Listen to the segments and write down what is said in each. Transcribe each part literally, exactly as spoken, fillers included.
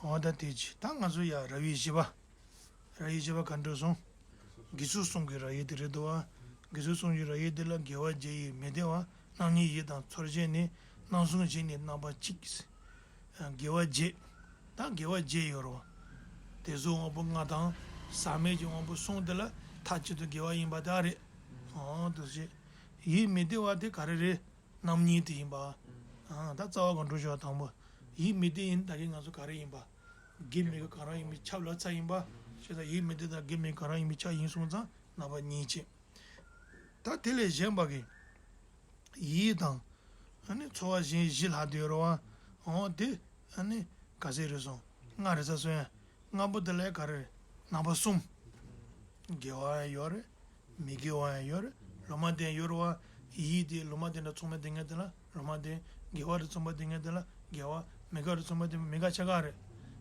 འོ་ད་དེ་ཅི་ད་ང་ཚོ་ཡ་རབ་དབྱེ་བཞི་པ། རབ་དབྱེ་བཞི་པ་ག་འགྲོ་སོང་། དགེ་ཚུལ་གསུམ་གྱི་རབ་དབྱེ་དེ་རེད་འདུག་བ། དགེ་ཚུལ་གསུམ་གྱི་རབ་དབྱེ་དེ་ལ་དགེ་བ་བརྒྱད་ཡོད་མི་བདེ་བ་རྣམ་གཉིས་ཡིད་དང་ཚོར་ཅན་ནི་རྣམ་གསུམ་བཞི་ནི་རྣམ་པ་གཅིག་དགེ་བ་བརྒྱད། ད་དགེ་བ་བརྒྱད་ཡོད་རོ། དེ་ཚོ་དབང་པོ་ལྔ་དང་། ཟག་མེད་ཀྱི་དབང་པོ་གསུམ་དེ་ལ་མཐའ་གཅིག་ཏུ་དགེ་བ་ཡིན་པ་དེ་རེད། འོ་འདུག་སེ། ཡིད་མི་བདེ་བ་དེ་ག་རེ་རེད། རྣམ་གཉིས་དེ་ཡིན་པ། ཨ་ད་རྩ་བ་གང་འགྲོ་ཤོག་དང་པོ། ཡིད་མི་བདེ་ཡིན་ད་གིན་ང་ཚོ་ག་རེ་ཡིན་པ། དགེ་མི་དགེ་གང་རང་ཡིན་པའི་ཆ་ལ་ཚ་ཡིན་པ། ཞེས་ད་ཡིད་མི་བདེ་དང་དགེ་མི་དགེ་གང་རང་ཡིན་པའི་ཆ་ཡིན་སོང་ཙང་རྣམ་པ་གཉིས་བྱས། ད་དེ་ལས་གཞན་པ་གི། ཡིད་དང་། ཨ་ནི་ཚོར་བ་གཞན་བཞི་ལྷག་དེ་ཡོད་རེད་བ། འོ་དེ། ཨ་ནི་ག་ཚད་རེད་སོང་། ལྔ་རེད་ས་སོ་ཡ། ལྔ་པོ་དེ་ལས་ག་རེ་རེད། རྣམ་པ་གསུམ། དགེ་བ་ཡང་ཡོད་རེད། མི་དགེ་བ་ཡང་ཡོད་རེད། ལོ་མ་ལྡན་ཡོད་རེད་བ། ཡིད་དེ་ལོ་མ་ལྡན་དང་མཚུངས་པ་ལྡན་མཁན་དེ་ལ་ལོ་མ་ལྡན། དགེ་བ་དང་མཚུངས་པ་ལྡན་མཁན་དེ་ལ་དགེ་བ། མི་དགེ་བ་དང་མཚུངས་པ་ལྡན་མི་དགེ་ཆ་ག་རེད།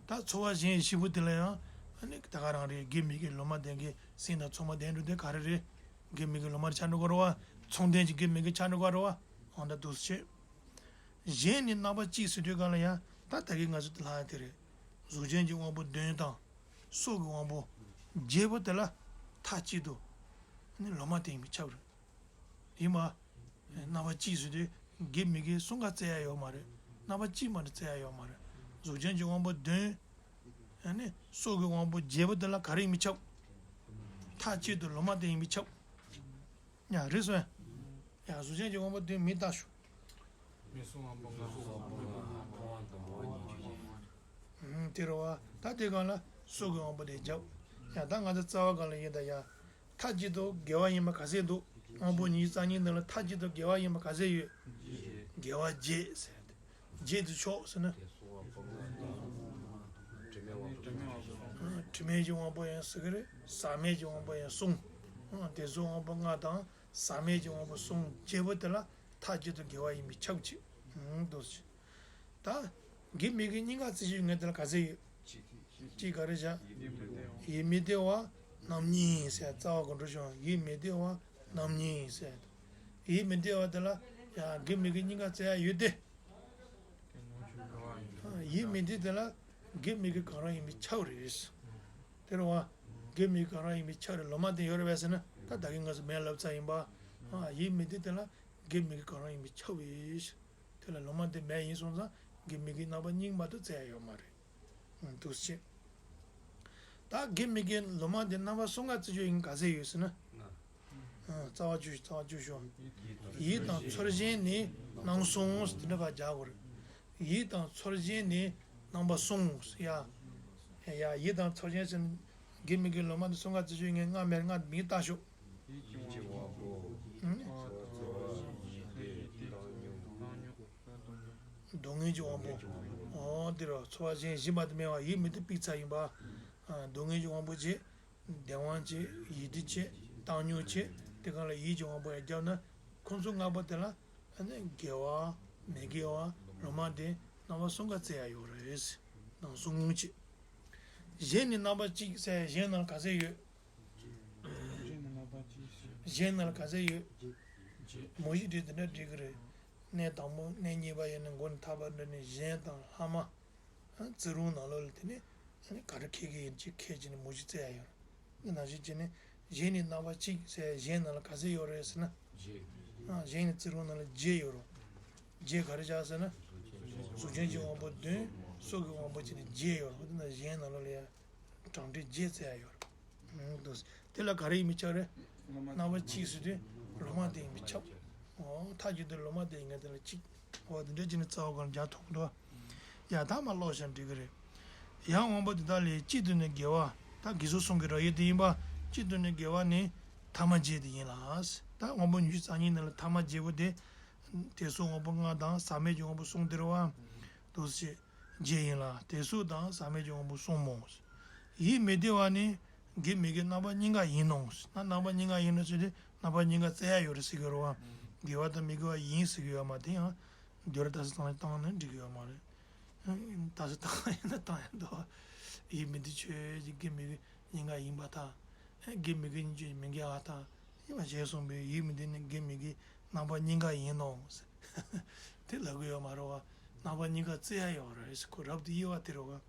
ད་ཚོར་བ་གཞན་བཞི་པོ་དེ་ལ་ཡང་། ཨ་ནི་ད་ག་རང་རེད། དགེ་མི་དགེ་ལོ་མ་ལྡན་གྱི་སེམས་དང་མཚུངས་པ་ལྡན་འགྲོ་དེ་ག་རེ་རེད། དགེ་མི་དགེ་ལོ་མར་ཆ་འགྲོ་ག་རེད་བ། མཚུངས་ལྡན་གྱི་དགེ་མི་དགེ་ཆ་འགྲོ་ག་རེད་བ། འོ་ད་འདུག་སེ་བྱས། གཞན་ནི་རྣམ་པ་གཅིག་ཟེར་དུས་གང་ལ་ཡང་ད་ད་གིན་ང་ཚོ་དེ་ལྷག་ཡ་དེ་རེད། གཟུགས་ཅན་གྱི་དབང་པོ་བདུན་དང་། སོགས་ཀྱི་དབང་པོ་བརྒྱད་པོ་དེ་ལ་མཐའ་གཅིག་ཏུ་ནི་ལོ་མ་དེ་ཡིན་པས་ཁྱབ་རེད། ཡིན་པ། རྣམ་པ་གཅིག་ཟེར་དུས་དགེ་མི་དགེ་གསུམ་ཀ་བཙལ་ཡ་ཡོད་མ་རེད། རྣམ་པ་གཅིག་མ་གཏོགས་བཙལ་ཡ་ཡོད་མ་རེད། གཟུགས་ཅན་གྱི་དབང་པོ་བདུན། ཨ་ནི་སོགས་ཀྱི་དབང་པོ་བརྒྱད་པོ་དེ་ལ་ག་རེ་ཡིན་པས་ཁྱབ། མཐའ་གཅིག་ཏུ་ལོ་མ་དེ་ཡིན་པས་ཁྱབ། ཡ་རེད་སོང་། ཡ་གཟུགས་ཅན་གྱི་དབང་པོ་བདུན་མི་ལྟ་ཞུ། མི་གསུམ་དབང་པོ་ལྔ། ཨུམ་དེ་རེད་བ། ད་དེ་གང་ལ་སོགས་ཀྱི་དབང་པོ་དེ་རྒྱབ། ཡ་ད་ང་ཚོ་རྩ་བ་གང་ལ་ཡིན་ད་ཡ། མཐའ་གཅིག་ཏུ་དགེ་བ་ཡིན་པ་ག་ཚད་འདུག་དབང་པོ་ཉི་ཤུ་རྩ་གཉིས་ནང་ལ་མཐའ་གཅིག་ཏུ་དགེ་བ་ཡིན་པ་ག་ཚད་ཡོད། དགེ་བ་བརྒྱད་ཟེར་ཏེ། བརྒྱད་དུ་ཕྱོགས་ཟེར་ན། དྲི་མེད་ཀྱི་དབང་པོ་ཡང་ཟེར་གི་རེད། ཟག་མེད་ཀྱི་དབང་པོ་ཡང་གསུམ། དེ་ཚོ་དབང་པོ་ལྔ་དང་ཟག་མེད་ཀྱི་དབང་པོ་གསུམ་བརྒྱད་པོ་དེ་ལ་མཐའ་གཅིག་ཏུ་དགེ་བ་ཡིན་པས་ཁྱབ་ཅིག་འདུག་ཅིག་ད་དགེ་མི་དགེ་གཉིས་ཀ་རྩི་ཤེས་ཡོད་མཁན་དེ་ལ་ག་ཚད་ཡོད། གཅིག་ག་རེ་བྱ། ཡིད་མི་བདེ་བ་རྣམ་གཉིས་ཟེར་རྩ་བ་གོ་འགྲོ་བྱུང་། ཡིད་མི་བདེ་བ་རྣམ་གཉིས་ཟེར། ཡིད་མི་བདེ་བ་དེ་ལ་ཡང་དགེ་མི་དགེ་གཉིས་ཀ་བཙལ་ཡ་ཡོད་དེ། ཡིད་མི་བདེ་དེ་ལ་དགེ་མི་དགེ་གང་རང་ཡིན་པས་ཁྱབ་རེད། དེ་རེད་བ། དགེ་མི་དགེ་གང་རང་ཡིན་པས་ཁྱབ་རེད། ལོ་མ་དེ་ཡོད་རེད་པས་ཟེར་ན་ད་ད་གིན་ང་ཚོ་མེད་ལབ་ཚར་ཡིན་པ། ཡིད་མི་བདེ་དེ་ལ་དགེ་མི་དགེ་གང་རང་ཡིན་པས་ཁྱབ་རེད། དེ་ལ་ལོ་མ་དེ་མེད་ཡིན་སོང་ཙང་དགེ་མི་དགེ་རྣམ་པ་གཉིས་མ་གཏོགས་བཙལ་ཡ་ཡོད་མ་རེད། འདུག་སེ་བྱས། ད་དགེ་མི་དགེ་ལོ་མ་དེ་རྣམ་པ་གསུམ་ཀ་བརྩི་ཆོག་ཡིན་ག་ཚད་ཡོད་ཟེར་ན། རྩ་བ་བཅུ་རྩ་བ་བཅུ་ཤོག་ཡིད་དང་ཚོར་ཅན་ནི་རྣམ་གསུམ་ཟེར་དེ་འདྲ་ཕར་རྒྱག་དགོས་རེད། ཡིད་དང་ཚོར་ཅན་ནི་རྣམ་པ་གསུམ་ཡ། ཡ་ཡིད་དང་ཚོར་ཅན་ཟེར་ན་དགེ་མི་དགེ་ལོ་མ་དེ་གསུམ་ཀ་བརྩི་ཆོག་ཡིན་ལྔ་མེད་ལྔ་མི་ལྟ་ཤོག་ཡིད་ཀྱི་དབང་པོ། ཨུམ། ཚོར་བ་ཡིད་བདེ་བཏང་སྙོམས། སྡུག་བསྔལ་གྱི་དབང་པོ། འོ་དེ་རེད། ཚོར་བ་གཞན་བཞི་མ་དེ་མེད་པ་ཡིད་མི་བདེ་ཕར་བརྩིས་ཡིན་པ། སྡུག་བསྔལ་གྱི་དབང་པོ་བྱས། བདེ་བ་བྱས། ཡིད་བདེ་བྱས། བཏང་སྙོམས་བྱས། དེ་གང་ལ་ཡིད་ཀྱི་དབང་པོ་ཡང་བརྒྱབ་ན། ཁོང་ཚོ་ལྔ་པོ་དེ་ལ་ཨ་ནི་དགེ་བ། མི་དགེ་བ། ལོ་མ་དེ་རྣམ་པ་གསུམ་ཀ་བརྩི་ཡ་ཡོད་རེད། ནང་གསུམ་ངུ་བྱས། གཞན་ནི་རྣམ་པ་གཅིག་ཟེར་གཞན་ནང་ལ་ག་ཚད་ཡོད། གཞན་ནང་ལ་ག་ཚད་ཡོད། མུ་བཞི་འདྲེས་དེ་འདྲ་འགྲིག་གི་རེད། གནས་དང་པོ་གནས་གཉིས་པ་ཡིན་ན་མགོ་ནས་ཐག་པ་འདྲ་ནས་གཞན་དང་ལྷག་མ། བརྩི་སྲུང་ནང་ལོགས་ལ་དེ་ནས་ག་རེ་འཁེལ་གི་ཡིན་ཅིག་འཁེལ་བྱས་ནས་མུ་བཞི་བརྩི་ཡ་ཡོད་རེད། འདི་ནང་བཞིན་བྱས་ནས་གཞན་ནི་རྣམ་པ་གཅིག་ཟེར་གཞན་ནང་ལ་ག་ཚད་ཡོད་རེད་ཟེར་ན། གཞན་ནི་བརྩི་སྲུང་ནང་ལ་བརྒྱད་ཡོད་རེད། བརྒྱད་ག་རེ་བཞག་ཟེར་ན། གཟུགས་ཅན་གྱི་དབང་པོ་བདུན། སོགས་ཀྱི་དབང་པོ་བྱས་ནས་བརྒྱད་ཡོད་རེད། འདི་ན་གཞན་ནང་ལོགས་ལ་ཡ། གྲངས་འདྲེན་བརྒྱད་བརྩི་ཡ་ཡོད་རེད། འདུག་དེ་ལ་ག་རེ་ཡིན་པས་ཁྱབ་རེད། རྣམ་པ་གཅིག་ཟེར་དུས་ལོ་མ་དེ་ཡིན་པས་ཁྱབ། འོ་མཐའ་གཅིག་ཏུ་ལོ་མ་དེ་ཡིན་ངེས་དེ་ལ་གཅིག་འོ་དེ་འདྲ་བྱས་ནས་རྩ་བ་གང་རྒྱག་ཐུབ་ཀྱི་འདུག་ཡ་ད་མ་ཀློག་བཞག་འགྲིག་གི་རེད། ཡང་དབང་པོ་དེ་དག་ལས་གཅིག་ཏུ་ནི་དགེ་བ། ད་དགེ་ཚུལ་གསུམ་གྱི་རབ་དབྱེ་དེ་ཡིན་པ། གཅིག་ཏུ་ནི་དགེ་བ་ནི་ཐ་མ་བརྒྱད་དེ་ཡིན་ལ། ད་དབང་པོ་ཉི་ཤུ་རྩ་གཉིས་ནང་ལ་ཐ་མ་བརྒྱད་པོ་དེ། དེ་ཚོ་དབང་པོ་ལྔ་དང་ཟག་མེད་ཀྱི་དབང་པོ་གསུམ་དེ་རེད་བ། འདུག་སེ། བརྒྱད་ཡིན་ལ་དེ་ཚོ་དང་ཟག་མེད་ཀྱི་དབང་པོ་གསུམ་མོ། ཡིད་མི་བདེ་བ་ནི་དགེ་མི་དགེ་རྣམ་པ་གཉིས་ཀ་ཡིན་ནོ། ན་རྣམ་པ་གཉིས་ཀ་ཡིན་ནོ་ཟེར་ཏེ་རྣམ་པ་གཉིས་ཀ་བཙལ་ཡ་ཡོད་རེད་ཟེར་གྱི་ཡོད་རེད་བ། དགེ་བ་དང་མི་དགེ་བ་ཡིན་ཟེར་གྱི་ཡོད་མ་རེད་ཡང་། འདོད་ར་ད་ས་བཏང་བཏང་ན་འགྲིག་གི་ཡོད་མ་རེད། ད་ས་བཏང་ཡིན་ན་བཏང་ཡ་འདུག་ཡིད་མི་བདེ་ཆོས་ཀྱི་དགེ་མི་དགེ་གཉིས་ཀ་ཡིན་པ་དང་། དགེ་མི་དགེ་གཉིས་ཀྱི་མི་དགེ་བ་དང་། ཡིན་པ་ཞེས་གསུངས་པས་ཡིད་མི་བདེ་ནི་དགེ་མི་དགེ་རྣམ་པ་གཉིས་ཀ་ཡིན་ནོ། དེ་ལབ་གི་ཡོད་མ་རེད་བ། རྣམ་པ་གཉིས་ཀ་བཙལ་ཡ་ཡོད་རེད་ཟེར་ཁོ་རབ་ཏུ་དབྱེ་བ་དེ་རེད་བ།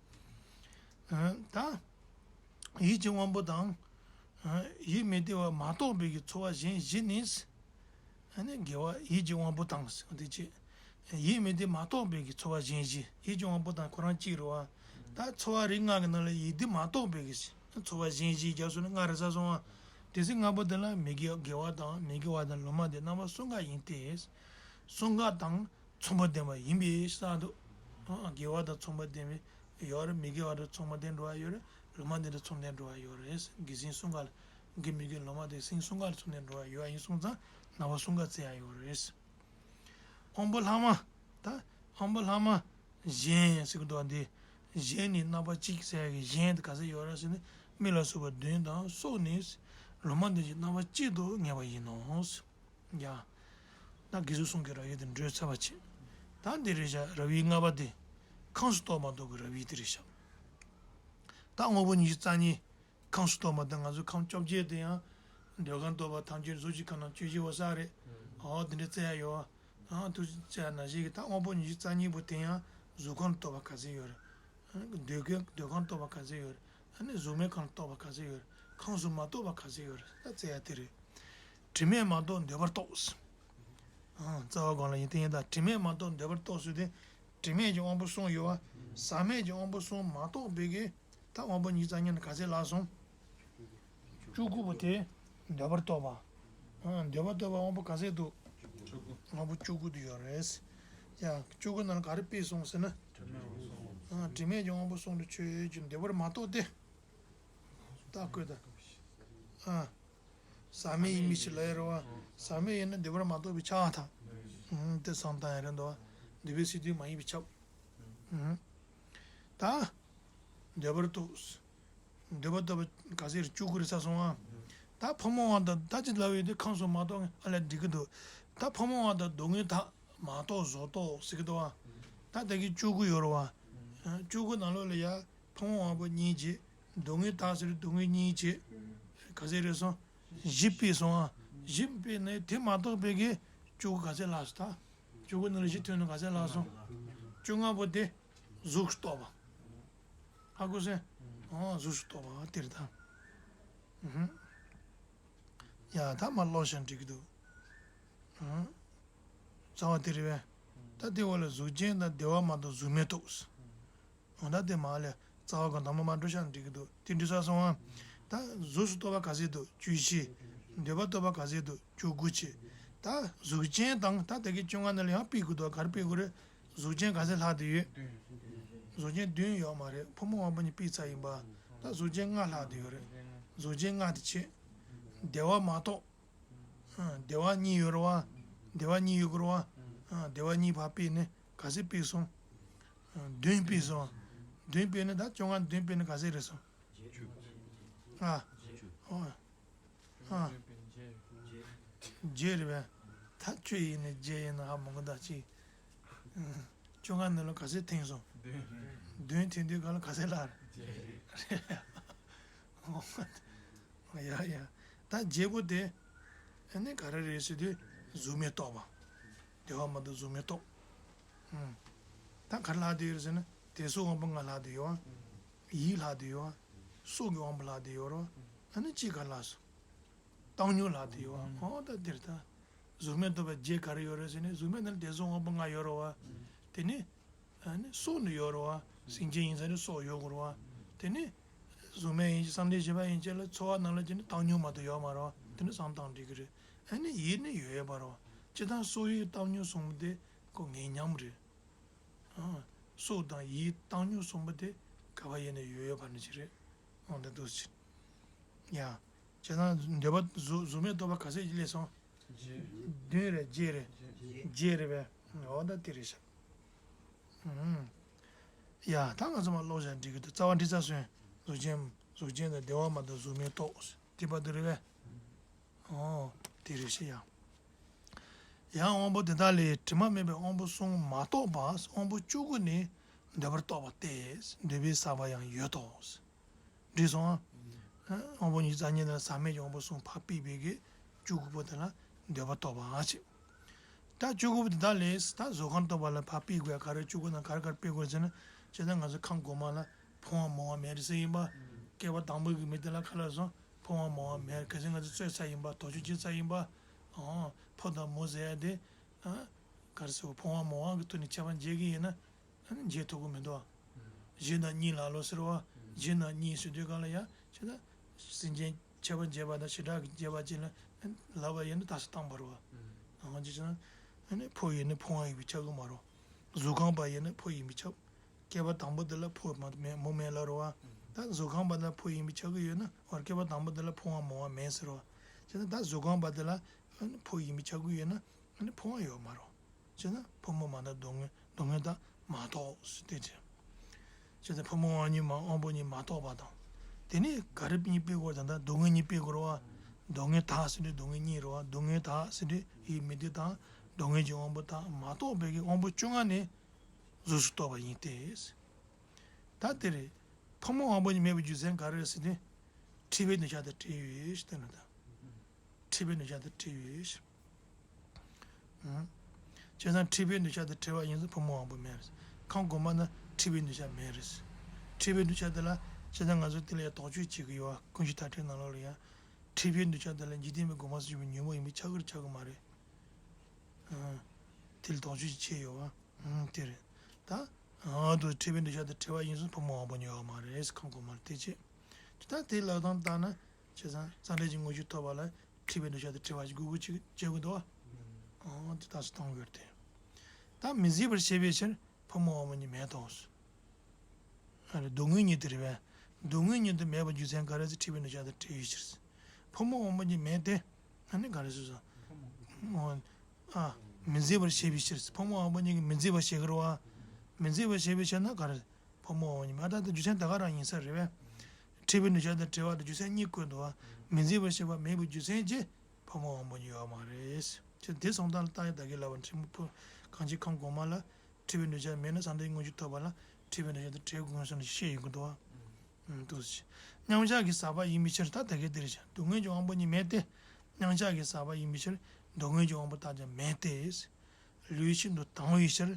ད་ཡིད་ཀྱི་དབང་པོ་དང་། ཡིད་མི་བདེ་བ་མ་གཏོགས་པའི་གི་ཚོར་བ་གཞན་བཞི་ནི། ཨ་ནི་དགེ་བ་ཡིད་ཀྱི་དབང་པོ་དང་ཟེར་བ་དེ་བྱས། ཡིད་མི་བདེ་མ་གཏོགས་པའི་གི་ཚོར་བ་གཞན་བཞི། ཡིད་ཀྱི་དབང་པོ་དང་ཁོ་རང་གཅིག་རེད་བ། ད་ཚོར་བ་རིགས་ལྔ་གི་ནང་ལ་ཡིད་བདེ་མ་གཏོགས་པའི་གི་ཚོར་བ་གཞན་བཞི་རྒྱབ་སོང་ན་ལྔ་རེད་ས་སོང་བ། དེ་ཚེ་ལྔ་པོ་དེ་ལ་མི་དགེ་དགེ་བ་དང་མི་དགེ་བ་དང་ལོ་མ་དེ་རྣམ་པ་གསུམ་ཀ་ཡིན་ཏེ། གསུམ་ཀ་དང་མཚུངས་པ་ལྡན་པ་ཡིན་པའི་ས་དུ། དགེ་བ་དང་མཚུངས་པ་ལྡན་པའི་ཡོད་རེད། མི་དགེ་བ་དང་མཚུངས་པ་ལྡན་འགྲོ་བ་ཡོད་རེད། ལོ་མ་དེ་དང་མཚུངས་ལྡན་འགྲོ་བ་ཡོད་རེད། དགེ་སེམས་གསུམ་ཀ་ལ། དགེ་མི་དགེ་ལོ་མ་དེ་སེམས་གསུམ་ཀ་ལ་མཚུངས་ལྡན་འགྲོ་བ་ཡོད་ཡིན་སོང་ཙང་རྣམ་པ་གསུམ་ཀ་བཙལ་ཡ་ཡོད་རེད། དབང་པོ་ལྷག་མ། ད་དབང་པོ་ལྷག་མ་གཞན་ཟེར་གི་འདུག་བ། འདི་གཞན་ནི་རྣམ་པ་གཅིག་ཟེར་ཡ་གི་གཞན་དེ་ག་ཚོད་ཡོད་རེད་ཟེར་ན། མིག་ལ་སོགས་པ་བདུན་དང་སྲོག་ནི་ལོ་མ་བདུན་གྱི་རྣམ་པ་གཅིག་ཏུ་ངེས་པ་ཡིན་ནོ། ཡ། ད་དགེ་ཚུལ་གསུམ་གྱི་རབ་དབྱེ་དེ་འགྲོས་ཚར་བ་བྱེད། ད་འདི་རེད་བཞག་རབ་དབྱེ་ལྔ་པ་དེ། ཁམས་སུ་གཏོགས་མ་གཏོགས་ཀྱི་རབ་དབྱེ་དེ་རེད་བཞག་ད་དངོས་པོ་ཉི་ཤུ་རྩ་གཉིས། ཁམས་སུ་གཏོགས་མ་གཏོགས་ང་ཚོ་ཁམས་བཅོ་བརྒྱད་དེ་ཡང་། འདོད་ཁམས་གཏོགས་པ་ཐམས་ཅད་གཟུགས་ཀྱི་ཁམས་ན་སྤྱོད་བཞིན་པ་ས་རེད། ཨོ་དེ་འདྲ་བཙལ་ཡ་ཡོད། ཨ་ཐུགས་རྗེ་ཆེ་ན་ཞིག་གིས་ད་དངོས་པོ་ཉི་ཤུ་རྩ་གཉིས་པོ་དེ་ཡང་གཟུགས་ཁམས་གཏོགས་པ་ག་ཚོད་ཡོད་རེད། འདོད་ཁམས་འདོད་ཁམས་གཏོགས་པ་ག་ཚོད་ཡོད་རེད། ཨ་ནི་གཟུགས་མེད་ཁམས་གཏོགས་པ་ག་ཚོད་ཡོད་རེད། ཁམས་སུ་མ་གཏོགས་པ་ག་ཚོད་ཡོད་རེད། ད་བཙལ་ཡ་དེ་རེད། དྲི་མས་མ་གཏོགས་འདོད་པར་གཏོགས། ཨ་རྩ་བ་གང་ལ་ཡིན་དེ་ཡིན་ད་དྲི་མས་མ་གཏོགས་འདོད་པར་གཏོགས་ཟེར་དེ། དྲི་མེད་ཀྱི་དབང་པོ་གསུམ་ཡོད་པ། ཟག་མེད་ཀྱི་དབང་པོ་གསུམ་མ་གཏོགས་པའི་གི། ད་དབང་པོ་ཉི་ཤུ་རྩ་གཉིས་ནི་ག་ཚོད་ལྷག་སོང་། བཅུ་དགུ་པོ་དེ། འདོད་པར་གཏོགས་པ། ཨ་འདོད་པར་གཏོགས་པ་དབང་པོ་ག་ཚོད་འདུག་དབང་པོ་བཅུ་དགུ་དེ་ཡོད་རེད། ཡ་བཅུ་དགུ་ནང་ལ་ག་རེ་སྤེལ་སོང་ཟེར་ན། ཨ་དྲི་མེད་ཀྱི་དབང་པོ་གསུམ་དུ་ཆོས་ཀྱི་འདོད་པར་མ་གཏོགས་ཏེ། ད་བཀོད་ད། ཨ། ཟག་མེད་ཡིན་མིན་ཞིག་ལ་ཡ་རེད་བ། ཟག་མེད་ཡིན་ན་འདོད་པར་མ་གཏོགས་པའི་ཆ་དང་། ཨུམ་དེ་བསམ་བཏང་ཡ་རེད་འདུག་བ། འདོད་པའི་སས་བསྡུས་མ་ཡིན་པའི་ཆ། ཨུམ། ད། འདོད་པར་གཏོགས། འདོད་པར་གཏོགས་པའི་ག་ཚོད་རེད། བཅུ་དགུ་རེད་ས་སོང་ཨ། ད་ཕོ་མོ་དབང་དང་ད་ཅི་ལབ་ཡོད་དེ་ཁམས་སུ་མ་གཏོགས་ཨ་ལས་འགྲིག་གི་འདུག་ད་ཕོ་མོ་དབང་དང་སྡུག་བསྔལ་དག་མ་གཏོགས་བཟོ་གཏོགས་ཟེར་གི་འདུག་བ། ད་ད་གི་བཅུ་དགུ་ཡོད་རེད་བ། བཅུ་དགུ་ནང་ལོགས་ལ་ཡ། ཕོ་མོ་དབང་པོ་གཉིས་བྱས། སྡུག་བསྔལ་དག་ཟེར་སྡུག་བསྔལ་གཉིས་བྱས། ག་ཚོད་རེད་སོང་། བཞི་སྤེལ་སོང་ཨ། བཞི་སྤེལ་ནས་དེ་མ་གཏོགས་པའི་གི་བཅུ་དགུ་ག་ཚོད་ལྷག་སོང་ད། བཅུ་དགུ་ནང་ལ་བཞི་ཐོན་ནས་ག་ཚོད་ལྷག་སོང་། བཅོ་ལྔ་པོ་དེ་གཟུགས་སུ་གཏོགས་པ། ཧ་གོ་སོང་། ཨོ་གཟུགས་སུ་གཏོགས་པ་དེ་རེད་ད། ཡ་ད་མ་ཀློག་ཤག་འགྲིག་གི་འདུག་རྩ་བ་དེ་རེད་པས། ད་དེ་བ་ལ་གཟུགས་ཅན་དང་བདེ་བ་མ་གཏོགས་གཟུགས་མེད་གཏོགས། འོ་ད་དེ་མ་ལས་རྩ་བ་གང་དང་མ་མ་འགྲོ་ཤག་འགྲིག་གི་འདུག་དེ་འགྲིག་ས་སོང་ཨ། ད་གཟུགས་སུ་གཏོགས་པ་ག་ཚོད་འདུག་བཅུ་བཞི། འདོད་པ་གཏོགས་པ་ག་ཚོད་འདུག་བཅུ་དགུ་བྱས། ད་གཟུགས་ཅན་དང་ད་དེ་གའི་བཅོ་ལྔ་ནང་ལ་ཡང་སྤེལ་དགོས་འདུག་ག་རེ་སྤེལ་དགོས་རེད། གཟུགས་ཅན་ག་ཚོད་ལྷག་བསྡད་ཡོད། གཟུགས་ཅན་བདུན་ཡོད་མ་རེད། ཕོ་མོ་དབང་པོ་གཉིས་སྤེལ་ཚར་ཡིན་པ། ད་གཟུགས་ཅན་ལྔ་ལྷག་བསྡད་ཡོད་རེད། གཟུགས་ཅན་ལྔ་དེ་བྱས། བདེ་བ་མ་གཏོགས། ཨ་བདེ་བ་གཉིས་ཡོད་རེད་བ། བདེ་བ་གཉིས་ཡོད་དགོས་རེད་བ། ཨ་བདེ་བ་གཉིས་ཕར་སྤེལ་ནས་ག་ཚོད་སྤེལ་སོང་། ཨ་བདུན་སྤེལ་སོང་། བདུན་སྤེལ་ནས་ད་བཅོ་ལྔ་བདུན་སྤེལ་ནས་ག་ཚོད་རེད་སོང་། ཨ། ཨ། བརྒྱད་རེད་པས། ད་བཅུ་ཡིན་ནའི་བརྒྱད་ཡིན་ན་ཧ་མང་གི་ད་ཅིག་བཅོ་ལྔ་ནང་ལ་ག་ཚོད་ཐོན་སོང་། བདུན་ཐོན་དུས་ག་ལ་ག་ཚོད་ལྷག་རེད། ཡ་ཡ། ད་བརྒྱད་པོ་དེ། ཨ་ནི་ག་རེ་རེད་ཟེར་དུས་གཟུགས་མེད་རྟོགས་པ། བདེ་བ་མ་གཏོགས་གཟུགས་མེད་རྟོགས། ཨུམ། ད་ག་རེ་ལྷག་བསྡད་ཡོད་རེད་ཟེར་ན་དད་སོགས་དབང་པོ་ལྔ་ལྷག་བསྡད་ཡོད་ཨ། ཡིད་ལྷག་བསྡད་ཡོད་ཨ། སྲོག་གི་དབང་པོ་ལྷག་བསྡད་ཡོད་རེད་བ། ཨ་ནི་གཅིག་ག་རེ་ལྷག་སོང་། བཏང་སྙོམས་ལྷག་བསྡད་ཡོད་ཨ། ཨོ་ད་འདིར་ད། གཟུགས་མེད་རྟོགས་པའི་རྒྱན་ག་རེ་ཡོད་རེད་ཟེར་ན་གཟུགས་མེད་ནང་ལ་དད་སོགས་དབང་པོ་ལྔ་ཡོད་རེད་བ། དེ་ནི། ཨ་ནི་སྲོག་ནི་ཡོད་རེད་བ། སེམས་ཅན་ཡིན་ཙང་ནི་སྲོག་ཡོད་དགོས་རེད་བ། དེ་ནི། གཟུགས་མེད་ཡིན་གྱི་བསམ་གཏན་བཞི་པ་ཡིན་གྱི་ལ་ཚོར་བ་ནང་ལ་ཅི་ནི་བཏང་སྙོམས་མ་གཏོགས་ཡོད་མ་རེད་བ། དེ་ནི་བསམ་བཏང་འགྲིག་གི་རེད། ཨ་ནི་ཡིད་ནི་ཡོད་ཡོད་པ་རེད་བ། སྤྱིར་བཏང་སྲོག་ཡིད་བཏང་སྙོམས་གསུམ་པོ་དེ་ཁོ་ངེས་མཉམ་རེད། ཨ། སྲོག་དང་ཡིད་བཏང་སྙོམས་གསུམ་པོ་དེ་ག་བ་ཡིན་ནའི་ཡོད་ཡོད་པ་ནི་ཅི་རེད། འོ་འདི་འདུག་ཅི། ཡ། བྱས་ཙང་འདོད་པ་གཟུགས་གཟུགས་མེད་རྟོགས་པ་ག་ཚོད་ཀྱི་སླེབས་སོང་། བདུན་རེད་བརྒྱད་རེད། བརྒྱད་རེད་པས། འོ་ད་དེ་རེད་ཤག་ཨུམ། ཡ་ད་ང་ཚོ་མ་ཀློག་བྱ་འགྲིག་གི་འདུག་རྩ་བ་འགྲིག་ཚར་སོང་། གཟུགས་ཅན་གཟུགས་ཅན་དང་བདེ་བ་མ་གཏོགས་གཟུགས་མེད་རྟོགས། དེ་བར་དུ་རེད་པས། ཨོ། དེ་རེད་ཤག་ཡ། ཡང་དབང་པོ་དེ་དག་ལས་དྲི་མ་མེད་པའི་དབང་པོ་གསུམ་མ་གཏོགས་པ་དབང་པོ་བཅུ་དགུ་ནི་འདོད་པར་གཏོགས་པ་སྟེ། འདོད་པའི་ཟག་པ་ཡང་ཡོད་དོ། འགྲིག་སོང་ཨ། དབང་པོ་ཉི་ཤུ་རྩ་གཉིས་ནང་ཟག་མེད་ཀྱི་དབང་པོ་གསུམ་ཕར་སྤེལ་བའི་གི་བཅུ་དགུ་པོ་དེ་ལ་འདོད་པ་གཏོགས་པ་ཨ་ཅེ། ད་བཅུ་དགུ་པོ་དེ་དག་ལས་ད་གཟུགས་ཁམས་རྟོགས་པ་ལ་ཕར་སྤེལ་དགོས་ཡ་ག་རེ་བཅུ་དགུ་ནང་ག་རེ་ག་རེ་སྤེལ་དགོས་ཟེར་ན། བྱས་ཙང་ང་ཚོ་ཁམས་གོང་མ་ལ་ ཕོ་བ་མོ་བ་མེད་རེད་ཟེར་ཡིན་པ། སྐྱེས་པ་དང་པོ་གི་མི་དེ་ལ་ག་ལ་སོང་ཕོ་བ་མོ་བ་མེད། གལ་སྲིད་ང་ཚོ་རྩོད་ཚར་ཡིན་པ། དོགས་གཅོད་བྱེད་ཚར་ཡིན་པ། ཨོ། ཕོ་དང་མོ་ཟེར་ཡ་དེ། ཨ། ག་རེ་ཟེར་བ། ཕོ་བ་མོ་བ་གི་ཐོག་ནས་ཁྱད་པར་འབྱེད་ཀྱི་ཡིན་ན། ཨ་ནི་འབྱེད་ཐུབ་ཀྱི་མི་འདུག་ཨ། བཞི་དང་གཉིས་ལ་ལོ་ཟེར་བ། བཞི་དང་གཉིས་ཟེར་དུས་གང་ལ་ཡ་བྱས་ན། སེམས་ཅན་ཁྱད་པར་འབྱེད་པ་དང་བྱེ་བྲག་གི་འབྱེད་པ་ཅིག་ལ་ལབ་པ་ཡིན་ན་རྟགས་སུ་བཏང་བ་རེད་བ། ཨ་ཅི་བྱས་ན། ཨ་ནི་ཕོ་ཡིན་ན་ཕོ་བ་ཡིན་པས་ཁྱབ་ཀྱི་མ་རེད། གཟུགས་ཁམས་པ་ཡིན་ན་ཕོ་ཡིན་པས་ཁྱབ། སྐྱེས་པ་དང་པོ་དེ་ལ་ཕོ་མ་མེད་མོ་མེད་ལབ་རེད་བ། ད་གཟུགས་ཁམས་པ་དེ་ལ་ཕོ་ཡིན་པས་ཁྱབ་ཀྱི་ཡོད་ན། འོ། སྐྱེས་པ་དང་པོ་དེ་ལ་ཕོ་བ་མོ་བ་མེད་ཟེར་བ། བྱས་ན་ད་གཟུགས་ཁམས་པ་དེ་ལ་ཕོ་ཡིན་པས་ཁྱབ་ཀྱི་ཡོད་ན། ཨ་ནི་ཕོ་བ་ཡོད་མ་རེད། བྱས་ན་ཕོ་མོ་མ་དག་སྡུག་བསྔལ། སྡུག་བསྔལ་དག་མ་རྟོགས་ཟེར་དེ་བྱས། བྱས་ཙང་ཕོ་མོ་དབང་གཉིས་མ་དབང་པོ་གཉིས་མ་རྟོགས་པ་དང་། དེ་ནས་ག་རེ་གཉིས་སྤེལ་དགོས། ད་ལྟ་སྡུག་བསྔལ་གཉིས་སྤེལ་དགོས་རེད་བ། སྡུག་བསྔལ་དག་ཟེར་དུས་སྡུག་བསྔལ་གཉིས་རེད་བ། སྡུག་བསྔལ་དག་ཟེར་དུས་ཡིད་མི་བདེ་དང་སྡུག་བསྔལ་གྱི་དབང་པོ་དག་མ་རྟོགས་པའི་གི་དབང་པོ་བཅོ་ལྔ་ནི་གཟུགས་སུ་གཏོགས་པ་ཡིན་ཏེ། ད་དེ་རེད། ཕོ་མོ་དབང་པོ་གཉིས་མེད་པའི་རྒྱུ་མཚན་ག་རེ་རེད་ཟེར་དུས། འཁྲིས་པའི་འདོད་ཆགས་དང་བྲལ་ཡོད་ཞེས་བསྟན་ན་ད། འཁྲིས་པའི་འདོད་ཆགས་དང་བྲལ་ཡོད། ཨང་། བྱས་ཙང་འཁྲིས་པའི་འདོད་ཆགས་དང་བྲལ་བ་ཡིན་ཙང་ཕོ་མོ་དབང་པོ་མེད་རེད། ཁམས་གོང་མ་ན་འཁྲིས་པའི་འདོད་ཆགས་མེད་རེད། འཁྲིས་པའི་འདོད་ཆགས་དེ་ལ་བྱས་ཙང་ང་ཚོ་དེ་ལ་ཡང་དོགས་གཅོད་བྱེད་ཀྱི་ཡོད་པ། ཀུན་གཞི་མཐའ་བྲལ་ནང་ལོགས་ལ་ཡང་། འཁྲིས་པའི་འདོད་ཆགས་དེ་ལ་འཇིག་རྟེན་པའི་གོ་འཕང་སུ་ཡོད་པའི་ཉོན་མོངས་ཡིན་པས་ཁྱབ་ཀྱི་རེད་ཁྱབ་ཀྱི་མ་རེད། ཨང་། དེ་ལ་དོགས་གཅོད་བྱེད་ཡོད་པ། ཨང་། དེ་རེད། ད། ཨང་། དུ་འཁྲིས་པའི་འདོད་ཆགས་དང་བྲལ་བ་ཡིན་ཙང་ཕོ་མོ་དབང་པོ་གཉིས་ཡོད་མ་རེད། ཁམས་གོང་མ་ལ་དེ་བྱས། ད་དེ་ལབ་སྟངས་ལྟར་ན། བྱས་ཙང་བསམ་གཏན་གྱི་དངོས་གཞི་ཐོབ་པ་ལ་འཁྲིས་པའི་འདོད་ཆགས་དང་བྲལ་བ་ཞིག་དགོས་དགོས་ཅིག་བྱེད་དགོས་འདུག་བ། ཨང་། དེ་རྟགས་སུ་བཏང་དགོས་ཏེ། ད་མི་འཛིན་པར་བྱས་པའི་ཕྱིར་ཕོ་མོ་དབང་པོ་གཉིས་མེད་དོ། ཨ་རེ། སྡུག་བསྔལ་གཉིས་དེ་རེད་པས། སྡུག་བསྔལ་གཉིས་དེ་མེད་པའི་རྒྱུ་མཚན་ག་རེ་ཟེར། འཁྲིས་པའི་འདོད་ཆགས་དང་བྲལ་བའི་ཕྱིར། ཕོ་མོ་དབང་པོ་གཉིས་མེད་དེ། ཨ་ནི་ག་རེ་ཟེར་སོང་། ཨ། མི་འཛིན་པར་བྱས་པའི་ཕྱིར། ཕོ་མོ་དབང་པོ་གཉིས་ཀྱིས་མི་འཛིན་པར་བྱེད་ཀྱི་རེད་བ། མི་འཛིན་པར་བྱས་པའི་ཕྱིར་ན་ག་རེ། ཕོ་མོ་དབང་པོ་གཉིས་མེད། ཨ། ད་ལྟ་རྒྱུ་མཚན་ད་ག་རང་ཡིན་ས་རེད་པས། འཁྲིས་པའི་འདོད་ཆགས་དང་བྲལ་བ་དང་རྒྱུ་མཚན་གཉིས་བཀོད་འདུག་བ། མི་འཛིན་པར་བྱེད་པ་མེད་པའི་རྒྱུ་མཚན་གྱིས་ཕོ་མོ་དབང་པོ་གཉིས་ཡོད་མ་རེད། ཅེས་དེ་གསུངས་སྟངས་ལ་བལྟ་ཡ་ད་གིན་ལབ་པ་འཁྲིས་མི་ཕོ་གང་ཕྱིར་ཁམས་གོང་མ་ལ། འཁྲིས་པའི་འདོད་ཆགས་མེད་ན་བསམ་གཏན་དངོས་གཞི་ཐོབ་པ་ལ་འཁྲིས་པའི་འདོད་ཆགས་དང་བྲལ་དགོས་ཟེར་ནས་བཤད་ཡོང་གི་འདུག་བ། ཨུམ། འདུག་སེ། མཉམ་གཞག་གི་ཟག་པ་ཡིན་པའི་ཕྱིར། ད་ད་གིན་དེ་རེད་བྱ། སྡུག་བསྔལ་གྱི་དབང་པོ་གཉིས་མེད་དེ། མཉམ་གཞག་གི་ཟག་པ་ཡིན་པའི་ཕྱིར་སྡུག་བསྔལ་གྱི་དབང་པོ་དག་ཀྱང་མེད་དེ། ལུས་ཤིན་ཏུ་དྭངས་པའི་ཕྱིར།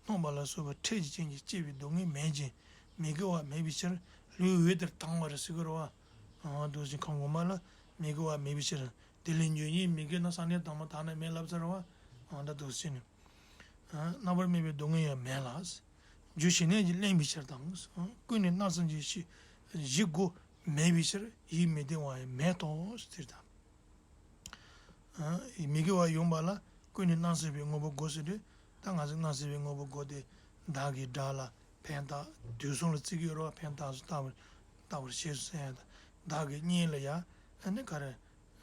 སྣང་བ་ལ་སོགས་པ་འཕྲལ་གྱི་རྐྱེན་གྱིས་སྐྱེ་བའི་སྡུག་བསྔལ་མེད་ཅིང་མི་དགེ་བ་མེད་པའི་ཕྱིར། ལུས་འོད་ལྟར་དྭངས་པ་རེད་ཟེར་གི་རེད་བ། ཨ། འདུག་སེ་ཁམས་གོང་མ་ལ་མི་དགེ་བ་མེད་པའི་ཕྱིར། དེ་ལས་འབྱུང་ཉིད་མི་དགེ་ན་བསམ་གཏན་དང་པོ་དག་ན་མེད་ལབ་ཚར་བ། ཨ། ད་འདུག་སེ་ནི། ཨ། རྣམ་པར་སྨིན་པའི་སྡུག་བསྔལ་ཡང་མེད་ལ། རྒྱུ་ཞི་གནས་ཀྱིས་བརླན་པའི་ཕྱིར་དང་། ཨ། ཀུན་ནས་མནར་གསུམ་གྱི་གཞི་གཞི་དགུ་མེད་པའི་ཕྱིར་ཡིད་མི་བདེ་བ་ཡང་མེད་དོ་ཟེར་དང་། ཨ། མི་དགེ་བ་ཡོང་བ་ལ་ཀུན་ནས་མནར་སྲིད་པའི་དངོས་པོ་དགུ་ཟེར་དུས། ད་ང་ཚོས་མནར་སྲིད་པའི་དངོས་པོ་དགུ་དེ་བདག་གི་དགྲ་ལ་ཕན་བཏགས། དུས་གསུམ་ལ་བརྩི་གི་ཡོད་རེད་བ། ཕན་བཏགས་སུ་བཏགས་པར་བཏགས་པར་ཤེས་སོ་ཟེར་ཡ་དང་། བདག་གི་གཉེན་ལ་ཡ། ཨ་ནི་ག་རེ།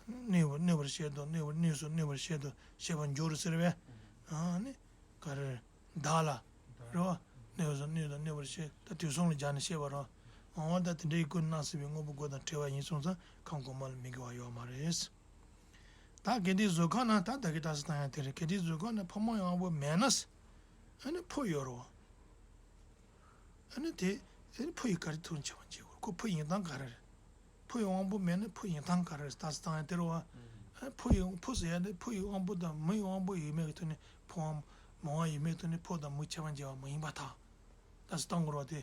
གནོད་པར་གནོད་པར་བྱེད་དོ། གནོད་པར་གནོད་སོ་གནོད་པར་བྱེད་དོ་ཞེས་པ་འགྱུར་ཟེར་བས། ཨ་ནི་ག་རེ། བདག་ལ་རེད་བ། གནོད་སོ་གནོད་དང་གནོད་པར་བྱེད། ད་དུས་གསུམ་ལ་སྦྱར་ནས་བཤད་པ་རེད་བ། འོ་ད་དེ་འདྲའི་ཀུན་མནར་སྲིད་པའི་དངོས་པོ་དགུ་དང་བྲལ་བ་ཡིན་སོང་ཙང་ཁམས་གོང་མ་ལ་མི་དགེ་བ་ཡོད་མ་རེད། ད་གལ་ཏེ་གཟུགས་ཁམས་ན། ད་ད་གིན་རྟགས་སུ་བཏང་ཡ་དེ་རེད། གལ་ཏེ་གཟུགས་ཁམས་ན་ཕོ་མོ་ཡི་དབང་པོ་མེད་ན། ཨ་ནི་ཕོ་ཡོད་རེད་བ། ཨ་ནི་དེ། ཨ་ནི་ཕོ་ཡི་ག་རེ་ཐུག་ནས་ཁྱབ་པ་འབྱེད་དགོས། ཁོ་ཕོ་ཡིན་སྟངས་ག་རེ་རེད། ཕོ་ཡི་དབང་པོ་མེད་ན་ཕོ་ཡིན་སྟངས་ག་རེ་རེད། རྟགས་སུ་བཏང་ཡ་དེ་རེད་བ། ཨ་ནི་ཕོ་ཡི་ཕོ་ཟེར་ཡ་དེ་ཕོ་ཡི་དབང་པོ་དང་མོ་ཡི་དབང་པོ་ཡོད་མེད་ཀྱི་ཐོག་ནས་ཕོ་བའམ་མོ་བ་ཡོད་མེད་ཐོག་ནས་ཕོ་དང་མོ་ཁྱད་པར་འབྱེད་པ་མ་ཡིན་པར་ཐལ། རྟགས་སུ་བཏང་དགོས་རེད་བ་དེ།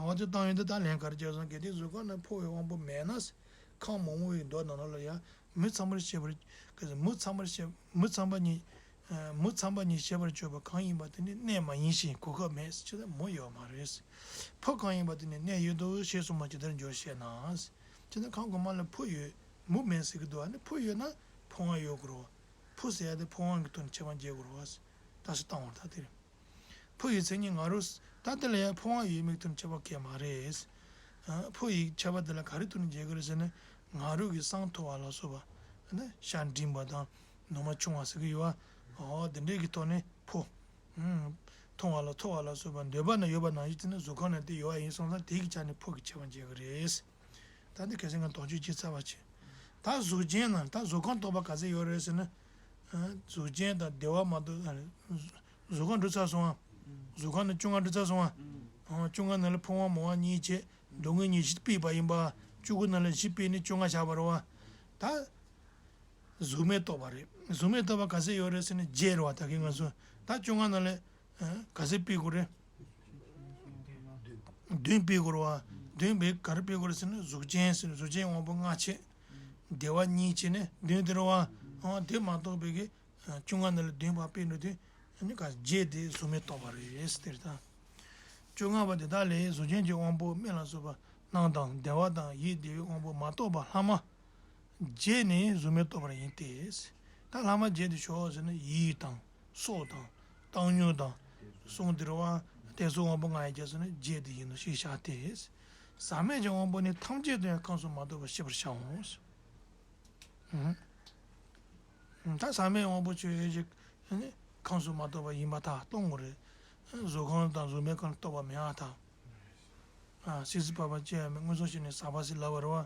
འོ་དེ་བཏང་ཡོང་དུས་ད་ལན་ག་རེ་བརྒྱབ་སོང་། གལ་ཏེ་གཟུགས་ཁམས་ན་ཕོ་བའི་དབང་པོ་མེད་ན། ཁམས་མང་པོ་ཡི་མདོ་ནང་ལོགས་ལ་ཡང་མུ་ཚང་བར་ཤེས་པར། མུ་ཚང་བར་ཤེས། མུ་ཚང་བ་ཉིད། མུ་ཚང་བ་ཉིད་ཤེས་པར་བྱེད་པ་གང་ཡིན་པ་དེ་ནི་གནས་མ་ཡིན་ཞིང་གོ་སྐབས་མེད་ཟེར་ན་མུ་ཡོད་མ་རེད། ཕོ་གང་ཡིན་པ་དེ་ནི་གནས་ཡོད་དོ་ཞེས་གསུངས་པ་ཇི་ལྟར་འགྱུར་ཞེ་ན། ཅེ་ན་ཁམས་གོང་མ་ལ་ཕོ་ཡོད་མུ་མེད་ཟེར་གྱི་འདུག་ཨ་ནི་ཕོ་ཡོད་ན་ཕོ་དབང་ཡོད་དགོས་རེད་བ། ཕོ་ཟེར་ཡ་དེ་ཕོ་དབང་གི་ཐོག་ནས་ཁྱད་པར་འབྱེད་དགོས་རེད་བ། རྟགས་སུ་བཏང་བར་ཐལ་དེ་རེད། ཕོ་ཡི་མཚན་ཉིད་ང་རོ། ད་དེ་ལ་ཡང་ཕོ་དབང་ཡོད་མེད་ཐོག་ནས་ཁྱད་པར་གང་ཡང་མ་རེད། ཨ། ཕོ་ཡི་ཁྱད་པར་དེ་ལ་ག་རེ་ཐོག་ནས་འབྱེད་ཀྱི་རེད་ཟེར་ན། ང་རོ་གི་སྲང་མཐོ་བ་ལ་སོགས་པ། ཨ་ནི་ཤ་འབྲིང་བ་དང་ནུ་མ་ཆུང་བ་ཟེར་གྱི་ཡོད་བ། འོ་དེ་འདྲའི་གི་ཐོག་ནས་ཕོ། ཨུམ། མཐོ་བ་ལ་མཐོ་བ་ལ་སོགས་པ་འདོད་པ་ན་ཡོད་པ་ནང་བཞིན་དེ་ནི་གཟུགས་ཁམས་ན་དེ་ཡོད་པ་ཡིན་སོང་ཙང་དེ་གི་ཆ་ནས་ཕོ་གི་ཁྱད་པར་འབྱེད་ཀྱི་རེད། ད་འདི་གལ་སྲིད་ང་དོགས་གཅོད་བྱས་ཚར་བ་བྱས། ད་གཟུགས་ཅན་ན་ད་གཟུགས་ཁམས་རྟོགས་པ་ག་ཚད་ཡོད་རེད་ཟེར་ན། ཨ། གཟུགས་ཅན་དང་བདེ་བ་མ་གཏོགས། ཨ། གཟུགས་ཁམས་འགྲོ་ཚར་སོང་ཨ། གཟུགས་ཁམས་ནི་བཅོ་ལྔ་འགྲོ་ཚར་སོང་ཨ། ཨ། བཅོ་ལྔ་ནང་ལ་ཕོ་དབང་མོ་དབང་གཉིས་བྱས་སྡུག་བསྔལ་ཉི་ཤུ་སྤེལ་བ་ཡིན་པ། བཅུ་དགུ་ནང་ལ་བཞི་སྤེལ་ནས་བཅོ་ལྔ་ཆགས་པ་རེད་བ། ད་གཟུགས་མེད་རྟོགས་པ་རེད། གཟུགས་མེད་རྟོགས་པ་ག་ཚད་ཡོད་རེད་ཟེར་ན་བརྒྱད་རེད་བ། ད་གིན་ང་ཚོ་ད་བཅོ་ལྔ་ནང་ལ། ཨ། ག་ཚད་སྤེལ་དགོས་རེད། བདུན་སྤེལ་དགོས་རེད་བ། བདུན་སྤེལ་ག་རེ་སྤེལ་དགོས་རེད་ཟེར་ན་གཟུགས་ཅན་ཟེར་ན་གཟུགས་ཅན་དབང་པོ་ལྔ་བྱས། བདེ་བ་གཉིས་བྱས་ནས་བདུན་དེ་རེད་བ། ཨང་དེ་མ་གཏོགས་པའི་གི་བཅོ་ལྔ་ནང་ལ་བདུན་ཕར་སྤེལ་འགྲོ་དུས་ཨ་ནི་ག་བརྒྱད་དེ་གཟུགས་མེད་རྟོགས་པ་རེད་ཟེར་ད། བཅོ་ལྔ་པ་དེ་དག་ལས་གཟུགས་ཅན་གྱི་དབང་པོ་སྨན་ལ་སོགས་པ་རྣམས་དང་བདེ་བ་དང་ཡིད་བདེ་བའི་དབང་པོ་མ་གཏོགས་པ་ལྷག་མ་བརྒྱད་ནི་གཟུགས་མེད་རྟོགས་པ་ཡིན་ཏེ། ད་ལྷག་མ་བརྒྱད་དེ་ཞོག་ཟེར་ན་ཡིད་དང་། སྲོག་དང་། བཏང་སྙོམས་དང་། གསུམ་དེ་རེད་བ། དེ་ཚོ་དབང་པོ་ལྔ་ཡི་རྒྱུ་ཟེར་ན་བརྒྱད་དེ་ཡིན་ནོ་ཞེས་བྱ་སྟེ། ཟག་མེད་ཀྱི་དབང་པོ་ནི་ཐམས་ཅད་དུ་ཡང་ཁམས་སུ་མ་གཏོགས་པར་ཤེས་པར་བྱའོ། ཨུ་ཧུ། ད་ཟག་མེད་དབང་པོ་ཆོས་ཅན་ཞིག་ནི་ཁམས་སུ་མ་གཏོགས་པ་ཡིན་པར་ཐལ་གཏོང་དགོས་རེད། གཟུགས་ཁམས་དང་གཟུགས་མེད་ཁམས་རྟོགས་པ་མེད་པར་ཐལ། ཨ། སྲིད་རྩེ་བར་པ་ཅི་ཡང་མེད་མངོན་སུམ་ཞིག་ནས་ཟག་པ་ཟེར་ལབ་པ་རེད་བ།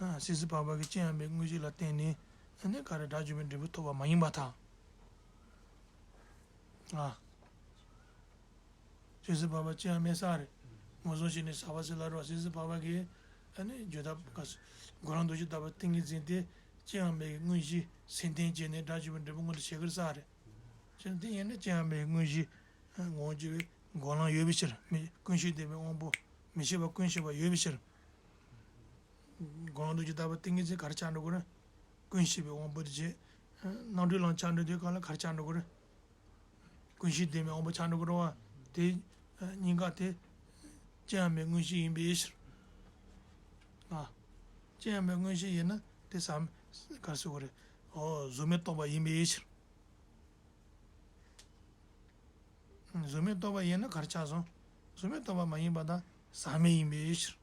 ཨ། སྲིད་རྩེ་བར་པ་གི་ཅི་ཡང་མེད་མངོན་ཤེས་ལ་བརྟེན་ནས་ཨ་ནི་ག་རེ་དགྲ་བཅོམ་པའི་འབྲས་བུ་ཐོབ་པ་མ་ཡིན་པར་ཐལ། ཨ། སྲིད་རྩེ་བར་པ་ཅི་ཡང་མེད་ས་རེད། མངོན་སུམ་ཞིག་ནས་ཟག་པ་ཟེར་ལབ་རེད་བ། སྲིད་རྩེ་བར་པ་གི་ཨ་ནི་བརྗོད་ཐབས་ག་ས། གོ་རམས་རྡོ་རྗེ་ལྟ་བུ་ཏིང་ངེ་འཛིན་དེ་ཅི་ཡང་མེད་ཀྱི་མངོན་ཤེས་སེམས་རྟེན་བྱས་ནས་དགྲ་བཅོམ་པའི་འབྲས་བུ་མངོན་དུ་བྱེད་ཀྱི་རེད་ས་རེད། བྱས་ན་དེ་ཡིན་ན་ཅི་ཡང་མེད་མངོན་ཤེས་ངོ་བོ་ཅི་བའི་འགོག་ལམ་ཡོད་པའི་ཕྱིར། མི་ཀུན་ཤེས་བདེན་པའི་དབང་པོ་མི་ཤེས་པ་ཀུན་ཤེས་པ་ཡོད་པའི་ཕྱིར། གོ་རམས་རྡོ་རྗེ་ལྟ་བུ་ཏིང་ངེ་འཛིན་ག་རེ་ཆགས་འགྲོ་གི་རེད། ཀུན་ཤེས་པའི་དབང་པོ་དེ་བྱས། རྣམ་གྲོལ་ལམ་ཆགས་འགྲོ་དུས་གང་ལ་ག་རེ་ཆགས་འགྲོ་གི་རེད། ཀུན་ཤེས་བདེན་པའི་དབང་པོ་ཆགས་འགྲོ་གི་རེད་བ། དེ་གཉིས་ཀ་དེ་ཅི་ཡང་མེད་མངོན་ཤེས་ཡིན་པའི་ཕྱིར། ཨ། ཅི་ཡང་མེད་མངོན་ཤེས་ཡིན་ན་དེ་ཟག་ག་རེ་ཟེར་དགོས་རེད། ཨོ་གཟུགས་མེད་རྟོགས་པ་ཡིན་པའི་ཕྱིར། གཟུགས་མེད་རྟོགས་པ་ཡིན་ན་ག་རེ་ཆགས་སོང་། གཟུགས་མེད་རྟོགས་པ་མ་ཡིན་པ་དང་ཟག་མེད་ཡིན་པའི་ཕྱིར།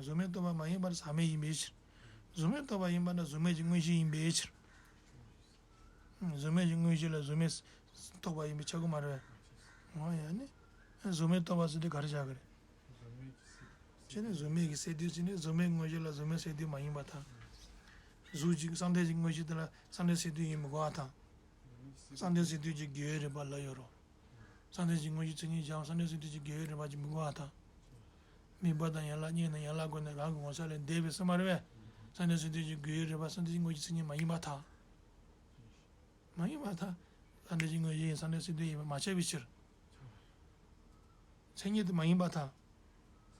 གཟུགས་མེད་རྟོགས་པ་མ་ཡིན་པར་ཟག་མེད་ཡིན་པའི་ཕྱིར། གཟུགས་མེད་རྟོགས་པ་ཡིན་པ་ན་གཟུགས་མེད་ཀྱི་མངོན་ཤེས་ཡིན་པའི་ཕྱིར། གཟུགས་མེད་ཀྱི་མངོན་ཤེས་ལ་གཟུགས་མེད་རྟོགས་པ་ཡིན་པས་ཁྱབ་ཀྱི་མ་རེད། འོ་ཡ་ནི། གཟུགས་མེད་རྟོགས་པ་ཟེར་དུས་ག་རེ་བྱ་གི་རེད། གཟུགས་མེད་ཀྱི་སས་བསྡུས་ཟེར་ནས་གཟུགས་མེད་མངོན་ཤེས་ལ་གཟུགས་མེད་སས་བསྡུས་མ་ཡིན་པར་ཐལ། གཟུགས་ཀྱི་བསམ་གཏན་གྱི་མངོན་ཤེས་དེ་ལ་བསམ་གཏན་སས་བསྡུས་ཡིན་མི་དགོས་པར་ཐལ། བསམ་གཏན་སས་བསྡུས་ཀྱི་དགེ་བའི་རིགས་པ་ལ་ཡོད་རོ། བསམ་གཏན་གྱི་དངོས་གཞི་མཚན་ཉིད་སྦྱངས་བསམ་གཏན་སས་བསྡུས་ཀྱི་དགེ་བའི་རིགས་པ་ཅིག་མི་དགོས་པ་དང་། དམིགས་པ་དང་ཡན་ལག་གཉིས་དང་ཡན་ལག་སྒོ་ནས་རང་གི་ངོ་ཚ་ལས་འདས་པའི་སེམས་མ་རེད་པས། བསམ་གཏན་སས་བསྡུས་ཀྱི་དགེ་བའི་རིགས་པ་བསམ་གཏན་གྱི་དངོས་གཞི་མཚན་ཉིད་མ་ཡིན་པར་ཐལ། མ་ཡིན་པར་ཐལ། བསམ་གཏན་གྱི་དངོས་གཞི་ཡིན་བསམ་གཏན་སས་བསྡུས་ཡིན་པས་མ་ཁྱབ་པའི་ཕྱིར། མཚན་ཉིད་དུ་མ་ཡིན་པར་ཐལ།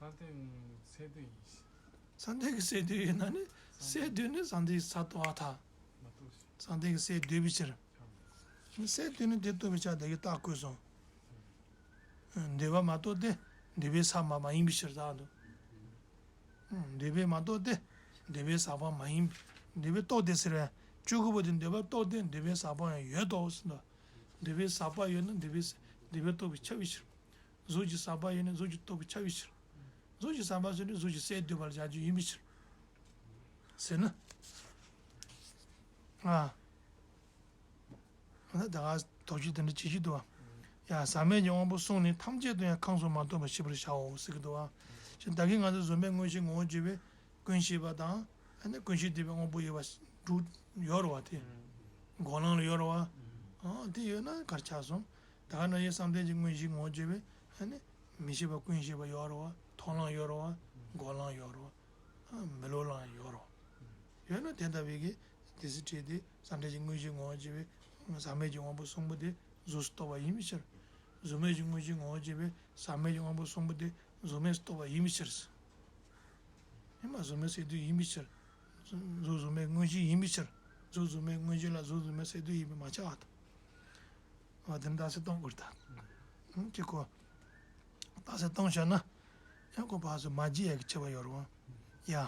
བསམ་གཏན་སས་བསྡུས་ཡིན། བསམ་གཏན་གྱི་སས་བསྡུས་ཡིན་ན་ནི་སས་བསྡུས་ནི་བསམ་གཏན་གྱི་ས་རྟོགས་པར་ཐལ། མ་རྟོགས་ཤིང་། བསམ་གཏན་གྱི་སས་བསྡུས་པའི་ཕྱིར། སས་བསྡུས་ནི་དེ་རྟོགས་པའི་ཆ་དེ་གི་རྟགས་བཀོད་སོང་། འདོད་པ་མ་རྟོགས་ཏེ་འདོད་པའི་ས་མ་མ་ཡིན་པའི་ཕྱིར་དང་དུ། འདོད་པས་མ་རྟོགས་ཏེ། འདོད་པའི་ཟག་པ་མ་ཡིན། འདོད་པས་རྟོགས་ཏེ་ཟེར་བས་བཅུ་དགུ་པོ་དེ་འདོད་པས་རྟོགས་ཏེ་འདོད་པའི་ཟག་པའང་ཡོད་དོ་ཟེར་དོ། འདོད་པའི་ཟག་པ་ཡོད་ན་འདོད་པའི་འདོད་པས་རྟོགས་པས་ཁྱབ་པའི་ཕྱིར། གཟུགས་ཀྱི་ཟག་པ་ཡོད་ན་གཟུགས་ཀྱི་རྟོགས་པས་ཁྱབ་པའི་ཕྱིར། གཟུགས་ཀྱི་ཟག་པ་ཟེར་དུས་གཟུགས་ཀྱི་སས་བསྡུས་པ་ལ་བཞག་རྒྱུ་ཡིན་པའི་ཕྱིར། ཟེར་ན། ཨ། ད་ག་དོགས་གཅོད་དེ་འདྲ་བྱེད་ཀྱི་འདུག་བ། ཡ་ཟག་མེད་ཀྱི་དབང་པོ་གསུམ་ནི་ཐམས་ཅད་དུ་ཡང་ཁམས་སུ་མ་གཏོགས་པར་ཤེས་པར་བྱའོ་ཟེར་གྱི་འདུག་བ། ཞེས་ད་གིན་ང་ཚོ་གཟུགས་མེད་མངོན་ཤེས་ངོ་བོ་བརྗོད་པའི་ཀུན་ཤེས་པ་དང་ཨ་ནི་ཀུན་ཤེས་བདེན་པའི་དབང་པོ་ཡོད་པ་དྲུག་ཡོད་རེད་བ་དེ། འགོག་ལམ་ལ་ཡོད་རེད་བ། ཨ་དེ་ཡོད་ན་ག་རེ་ཆགས་སོང་། ད་ག་ནང་བཞིན་བསམ་གཏན་གྱི་དངོས་གཞི་ངོ་བོ་བརྗོད་པའི་ཨ་ནི་མི་ཤེས་པ་ཀུན་ཤེས་པ་ཡོད་རེད་བ། མཐོང་ལམ་ཡོད་རེད་བ། འགོག་ལམ་ཡོད་རེད་བ། མི་སློབ་ལམ་ཡོད་རེད་བ། ཡོད་ན་དེ་ལྟ་བུའི་གི་དེ་སྲིད་ཁྲིད་དེ་བསམ་གཏན་གྱི་དངོས་གཞི་ངོ་བོ་བརྗོད་པའི་ཟག་མེད་ཀྱི་དབང་པོ་གསུམ་པོ་དེ་གཟུགས་སུ་རྟོགས་པ་ཡིན་པའི་ཕྱིར། གཟུགས་མེད་ཀྱི་དངོས་གཞི་ངོ་བོ་བརྗོད་པའི་ཟག་མེད་ཀྱི་དབང་པོ་གསུམ་པོ་དེ་གཟུགས་མེད་སུ་རྟོགས་པ་ཡིན་པའི་ཕྱིར། ཨེ་མ་གཟུགས་མེད་སས་བསྡུས་ཡིན་པའི་ཕྱིར། གཟུགས་གཟུགས་མེད་མངོན་ཤེས་ཡིན་པའི་ཕྱིར། གཟུགས་གཟུགས་མེད་མངོན་ཤེས་ལ་གཟུགས་གཟུགས་མེད་སས་བསྡུས་ཡིན་པས་མ་ཁྱབ་པར་ཐལ། འོ་དེ་ནི་རྟགས་གསལ་གཏོང་དགོས་རེད་ད། ཨང་གཅིག་གོ། རྟགས་གསལ་གཏོང་བྱས་ན། ཡང་ཁོ་ཕར་ཚུར་མ་བརྗེད་ཡག་གི་ཁྱད་པར་ཡོད་རེད་བ། ཡ།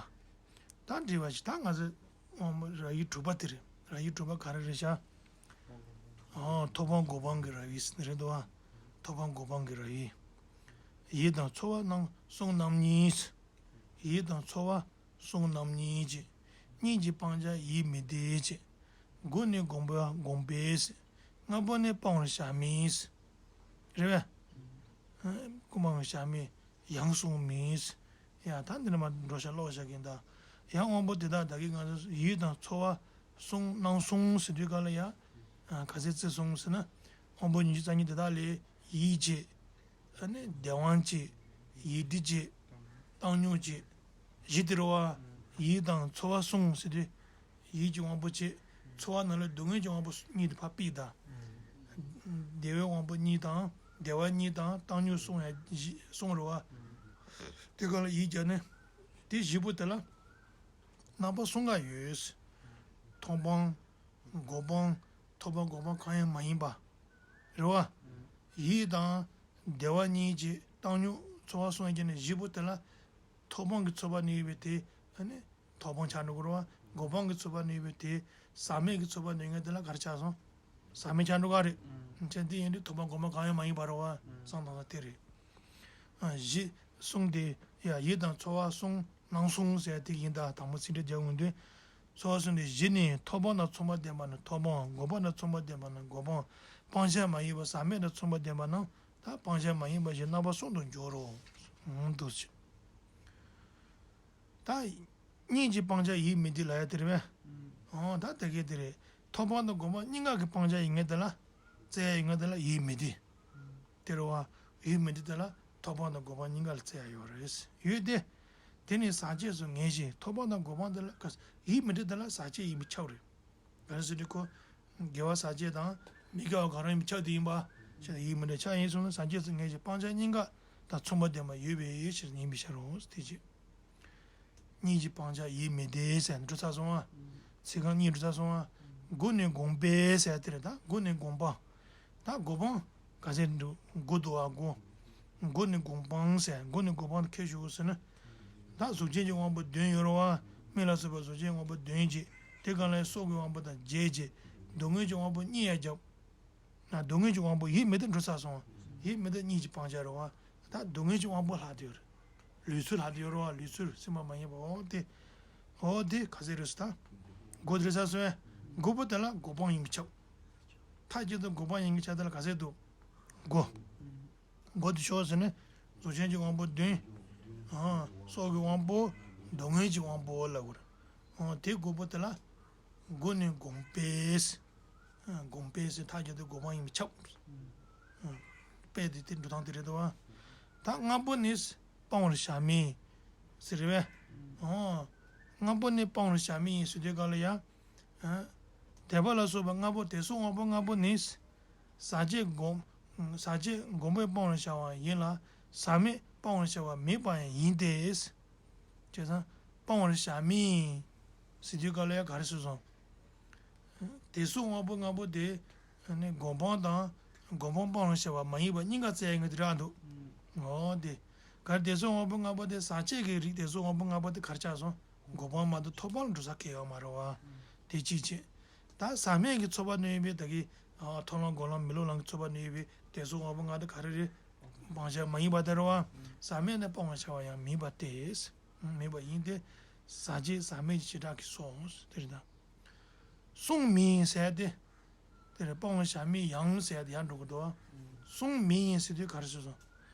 ད་འདྲི་བ་ཞིག་ད་ང་ཚོ་དབང་པོ་རབ་དབྱེ་དྲུག་པ་དེ་རེད། རབ་དབྱེ་དྲུག་པ་ག་རེ་རེད་ཤག་ཨང་ཐོབ་དབང་འགོག་སྤང་གི་རབ་དབྱེ་ཟེར་ནི་རེད་འདུག་བ། ཐོབ་དབང་འགོག་སྤང་གི་རབ་དབྱེ། ཡིད་དང་ཚོར་བ་རྣམ་གསུམ་རྣམ་གཉིས། ཡིད་དང་ཚོར་བ་གསུམ་རྣམ་གཉིས་ཀྱི། གཉིས་ཀྱི་སྤང་བྱ་ཡིད་མི་བདེ་བྱེད། དགུ་ནི་སྒོམ་པ་སྒོམ་པས་ཟད། ལྔ་པོ་ནི་སྤང་བར་བྱ་མིན་ཟད། རེད་པས། སྤང་བར་བྱ་མིན་ཡང་གསུངས་མིན་ཟད། ཡ་ད་འདི་ནས་མར་འགྲོ་བྱ་ཀློག་བྱ་གིན་ད། ཡང་དབང་པོ་དེ་དག་བདག་གིས་ང་ཚོ་ཡིད་དང་ཚོར་བ་གསུམ་རྣམ་གསུམ་ཟེར་དུས་ག་ལ་ཡ། ག་ཚད་བརྩི་སོང་ཟེར་ན། དབང་པོ་ཉི་ཤུ་རྩ་གཉིས་དེ་དག་ལས་ཡིད་བྱེད། ཨ་ནི་བདེ་དབང་བྱེད། ཡིད་བདེ་བྱེད། བཏང་སྙོམས་བྱེད། བཞི་དེ་རེད་བ། ཡིད་དང་ཚོར་བ་གསུམ་ཟེར་དུས། ཡིད་ཀྱི་དབང་པོ་བྱེད། ཚོར་བ་ནང་ལ་སྡུག་བསྔལ་གྱི་དབང་པོ་གཉིས་དེ་ཕར་ཕུད་ད། བདེ་བའི་དབང་པོ་གཉིས་དང་ བདེ་བ་གཉིས་དང་བཏང་སྙོམས་གསུམ་ཡང་བཞི་གསུམ་རེད་བ། དེ་ག་ལ་ཡིད་བརྒྱབ་ནས་དེ་བཞི་པོ་དེ་ལ་རྣམ་པ་གསུམ་ཀ་ཡོད། མཐོང་སྤང་། སྒོམ་སྤང་། ཐོབ་པ་སྒོམ་སྤང་གང་ཡང་མ་ཡིན་པ། རེད་བ། ཡིད་དང་བདེ་བ་གཉིས་ཀྱི་བཏང་སྙོམས་ཚོར་བ་གསུམ་ཡང་བརྒྱབ་ནས་བཞི་པོ་དེ་ལ། ཐོབ་དབང་གི་ཚོར་བ་ནི་ཡོད་པའི་དེ། ཨ་ནི། ཐོབ་དབང་ཆགས་འགྲོ་གི་རེད་བ། སྒོམ་དབང་གི་ཚོར་བ་ནི་ཡོད་པའི་དེ། ཟག་མེད་ཀྱི་ཚོར་བ་ནི་ཡོད་ངེས་དེ་ལ་ག་རེ་ཆགས་སོང་། ཟག་མེད་ཆགས་འགྲོ་ག་རེད། ཨུམ། བྱས་དེ་ཡིན་དུས་ཐོབ་དབང་སྒོམ་དབང་གང་ཡང་མ་ཡིན་པ་རེད་བ། ཨུམ། གསང་སྟངས་དེ་རེད། ཨ། བཞི་གསུམ་དེ། ཡ། ཡིད་དང་ཚོར་བ་གསུམ་སྣང་གསུམ་ཟེར་དེ་ཡིན་ད་དང་པོ་ཚིག་འགྲེལ་རྒྱག་འོང་དུས། ཚོར་བ་གསུམ་དེ་བཞི་ནི་ཐོབ་དབང་དང་མཚུངས་པ་ལྡན་པ་ནི་ཐོབ་དབང་། སྒོམ་དབང་དང་མཚུངས་པ་ལྡན་པ་ནི་སྒོམ་དབང་། སྤང་བྱ་མ་ཡིན་པ་ཟག་མེད་དང་མཚུངས་པ་ལྡན་པ་རྣམས་ད་སྤང་བྱ་མ་ཡིན་པ་ཞེས་རྣམ་པ་གསུམ་དུ་འགྱུར་རོ། འདུག་ཅེས། ད། གཉིས་ཀྱི་སྤང་བྱ་ཡིད་མི་བདེ་ལབ་ཡ་དེ་རེད་པས། ཨང་། ད་དེ་གས་དེ་རེད། ཐོབ་དབང་དང་སྒོམ་དབང་གཉིས་ཀ་གི་སྤང་བྱ་ཡིན་ངེས་དེ་ལ། བཙལ་ཡ་ཡིན་ངེས་དེ་ལ་ཡིད་མི་བདེ། དེ་རེད་བ། ཡིད་མི་བདེ་དེ་ལ་ཐོབ་དབང་དང་སྒོམ་དབང་གཉིས་ཀ་ལ་བཙལ་ཡ་ཡོད་རེད། ཡོད་དེ། དེ་ནི་ཟག་བཅས་སུ་ངེས་ཤིང་ཐོབ་དབང་དང་སྒོམ་དབང་དེ་ལ་ག་ཡིད་མི་བདེ་དེ་ལ་ཟག་བཅས་ཡིན་པས་ཁྱབ་རེད། ག་རེ་ཟེར་དུས་ཁོ། དགེ་བ་ཟག་བཅས་དང་མི་དགེ་བ་གང་རུང་ཡིན་པས་ཁྱབ་དེ་ཡིན་པ། ཞེས་ཡིད་མི་བདེ་ཆགས་ཡིན་གསུངས་ན་ཟག་བཅས་སུ་ངེས་ཤིང་སྤང་བྱ་གཉིས་ཀ་དང་མཚུངས་པ་ལྡན་པ་ཡོད་པའི་ཕྱིར་ཡིན་པའི་ཕྱིར་རོ། དེ་ཅི། གཉིས་ཀྱི་སྤང་བྱ་ཡིད་མི་བདེ་ཟེར་འགྲོ་ཚར་སོང་ཨ། ཚིག་རྐང་གཉིས་འགྲོ་ཚར་སོང་ཨ། སྒོ་ནས་སྒོམ་པས་ཟེར་དེ་རེད་ད། སྒོ་ནས་སྒོམ་སྤང་། ད་སྒོམ་སྤང་ག་ཚད་འགྲོ་སྒོ་འདུག་ཨ་སྒོ། སྒོ་ནས་སྒོམ་སྤང་ཟེར། སྒོ་ནས་སྒོམ་སྤང་དེ་ཁྱད་ཞུགས་ཟེར་ན། ད་གཟུགས་ཅན་གྱི་དབང་པོ་བདུན་ཡོད་རེད་བ། མིག་ལ་སོགས་པའི་གཟུགས་ཅན་དབང་པོ་བདུན་གྱིས་དེ་ག་ལ་སྲོག་གི་དབང་པོ་དང་བརྒྱད་ཀྱིས་སྡུག་བསྔལ་གྱི་དབང་པོ་གཉིད་ཡང་བརྒྱབ། ན་སྡུག་བསྔལ་གྱི་དབང་པོ་ཡིད་མི་བདེ་འགྲོ་ཚར་སོང་། ཡིད་མི་བདེ་གཉིས་ཀྱི་སྤང་བྱ་རེད་བ། ད་སྡུག་བསྔལ་གྱི་དབང་པོ་ལྷག་བསྡད་ཡོད་རེད། ལུས་ཚུལ་ལྷག་བསྡད་ཡོད་རེད་བ། ལུས་ཚུལ་སེམས་པ་མ་ཡིན་པ་འོ་དེ། འོ་དེ་ག་ཚད་རེད་ཟེར་ད། སྒོ་དེ་རེད་ཚར་སོང་བས། སྒོ་པོ་དེ་ལ་སྒོམ་སྤང་ཡིན་གྱི་ཁྱབ། མཐའ་གཅིག་ཏུ་སྒོམ་སྤང་ཡིན་གྱི་ཁྱབ་དེ་ལ་ག་ཚད་འདུག་སྒོ། སྒོ་དེ་ཕྱོགས་ཟེར་ནས་གཟུགས་ཅན་གྱི་དབང་པོ་བདུན། ཨང་། སྲོག་གི་དབང་པོ། སྡུག་བསྔལ་གྱི་དབང་པོ་ལབ་དགོས་རེད། ཨང་། དེ་སྒོ་པོ་དེ་ལ། སྒོ་ནས་སྒོམ་པས། སྒོམ་པས་ཟེར་མཐའ་གཅིག་ཏུ་སྒོམ་སྤང་ཡིན་པས་ཁྱབ། པས་དེ་དེ་འགྲོ་སྟངས་དེ་རེད་དོ། ད་ལྔ་པོ་ནི་སྤང་བར་བྱ་མིན། ཟེར་རེད་པས། ཨོ། ལྔ་པོ་ནི་སྤང་བར་བྱ་མིན་ཟེར་དུས་ག་ལ་ཡ། དད་པ་ལ་སོགས་པ་ལྔ་པོ་དད་སོགས་དབང་པོ་ལྔ་པོ་ནི། ཟག་བཅས་སྒོམ། ཟག་བཅས་སྒོམ་པས་སྤང་བར་བྱ་བ་ཡིན་ལ། ཟག་མེད་སྤང་བར་བྱ་བ་མིན་པ་ཡང་ཡིན་ཏེ། བྱས་ཙང་། སྤང་བར་བྱ་མིན། ཟེར་དུས་ག་ལ་ཡ་ག་རེ་ཟེར་སོང་། དད་སོགས་དབང་པོ་ལྔ་པོ་དེ། ནི་སྒོམ་སྤང་དང་། སྒོམ་སྤང་སྤང་བར་བྱ་བ་མ་ཡིན་པ་གཉིས་ཀ་བཙལ་ཡ་ཡིན་གྱི་རེད་འདུག་ཨོ་དེ། ག་རེ་དད་སོགས་དབང་པོ་ལྔ་པོ་དེ་ཟག་བཅས་ཀྱི་རིགས་དད་སོགས་དབང་པོ་ལྔ་པོ་དེ་ག་རེ་ཆགས་སོང་། སྒོམ་སྤང་མ་གཏོགས་ཐོབ་དབང་ལ་འགྲོ་ས་གང་ཡང་ཡོད་མ་རེད་བ། དེ་གཅིག་བྱས། ད་ཟག་མེད་ཀྱི་ཚོགས་པ་ནི་ཡོད་པའི་ད་གི། ཐོབ་ལམ་སྒོམ་ལམ་མི་སློབ་ལམ་གྱི་ཚོགས་པ་ནི་ཡོད་པའི་དད་སོགས་དབང་པོ་ལྔ་དེ་ག་རེ་རེད། སྤང་བྱ་མ་ཡིན་པ་དེ་རེད་བ། ཟག་མེད་ནི་སྤང་བར་བྱ་བ་ཡང་མིན་པ་སྟེ། མིན་པ་ཡིན་ཏེ། ཟག་བཅས་ཟག་མེད་ཀྱི་བྱེ་བྲག་གིས་སོ། དེ་རེད་ད། གསུམ་མིན་ཟེར་ཏེ། དེ་ལ་སྤང་བར་བྱ་མིན་ཡང་ཟེར་ཏེ་ཡང་འགྲོ་གི་འདུག་བ། གསུམ་མིན་ཟེར་དུས་ག་རེ་ཟེར་སོང་།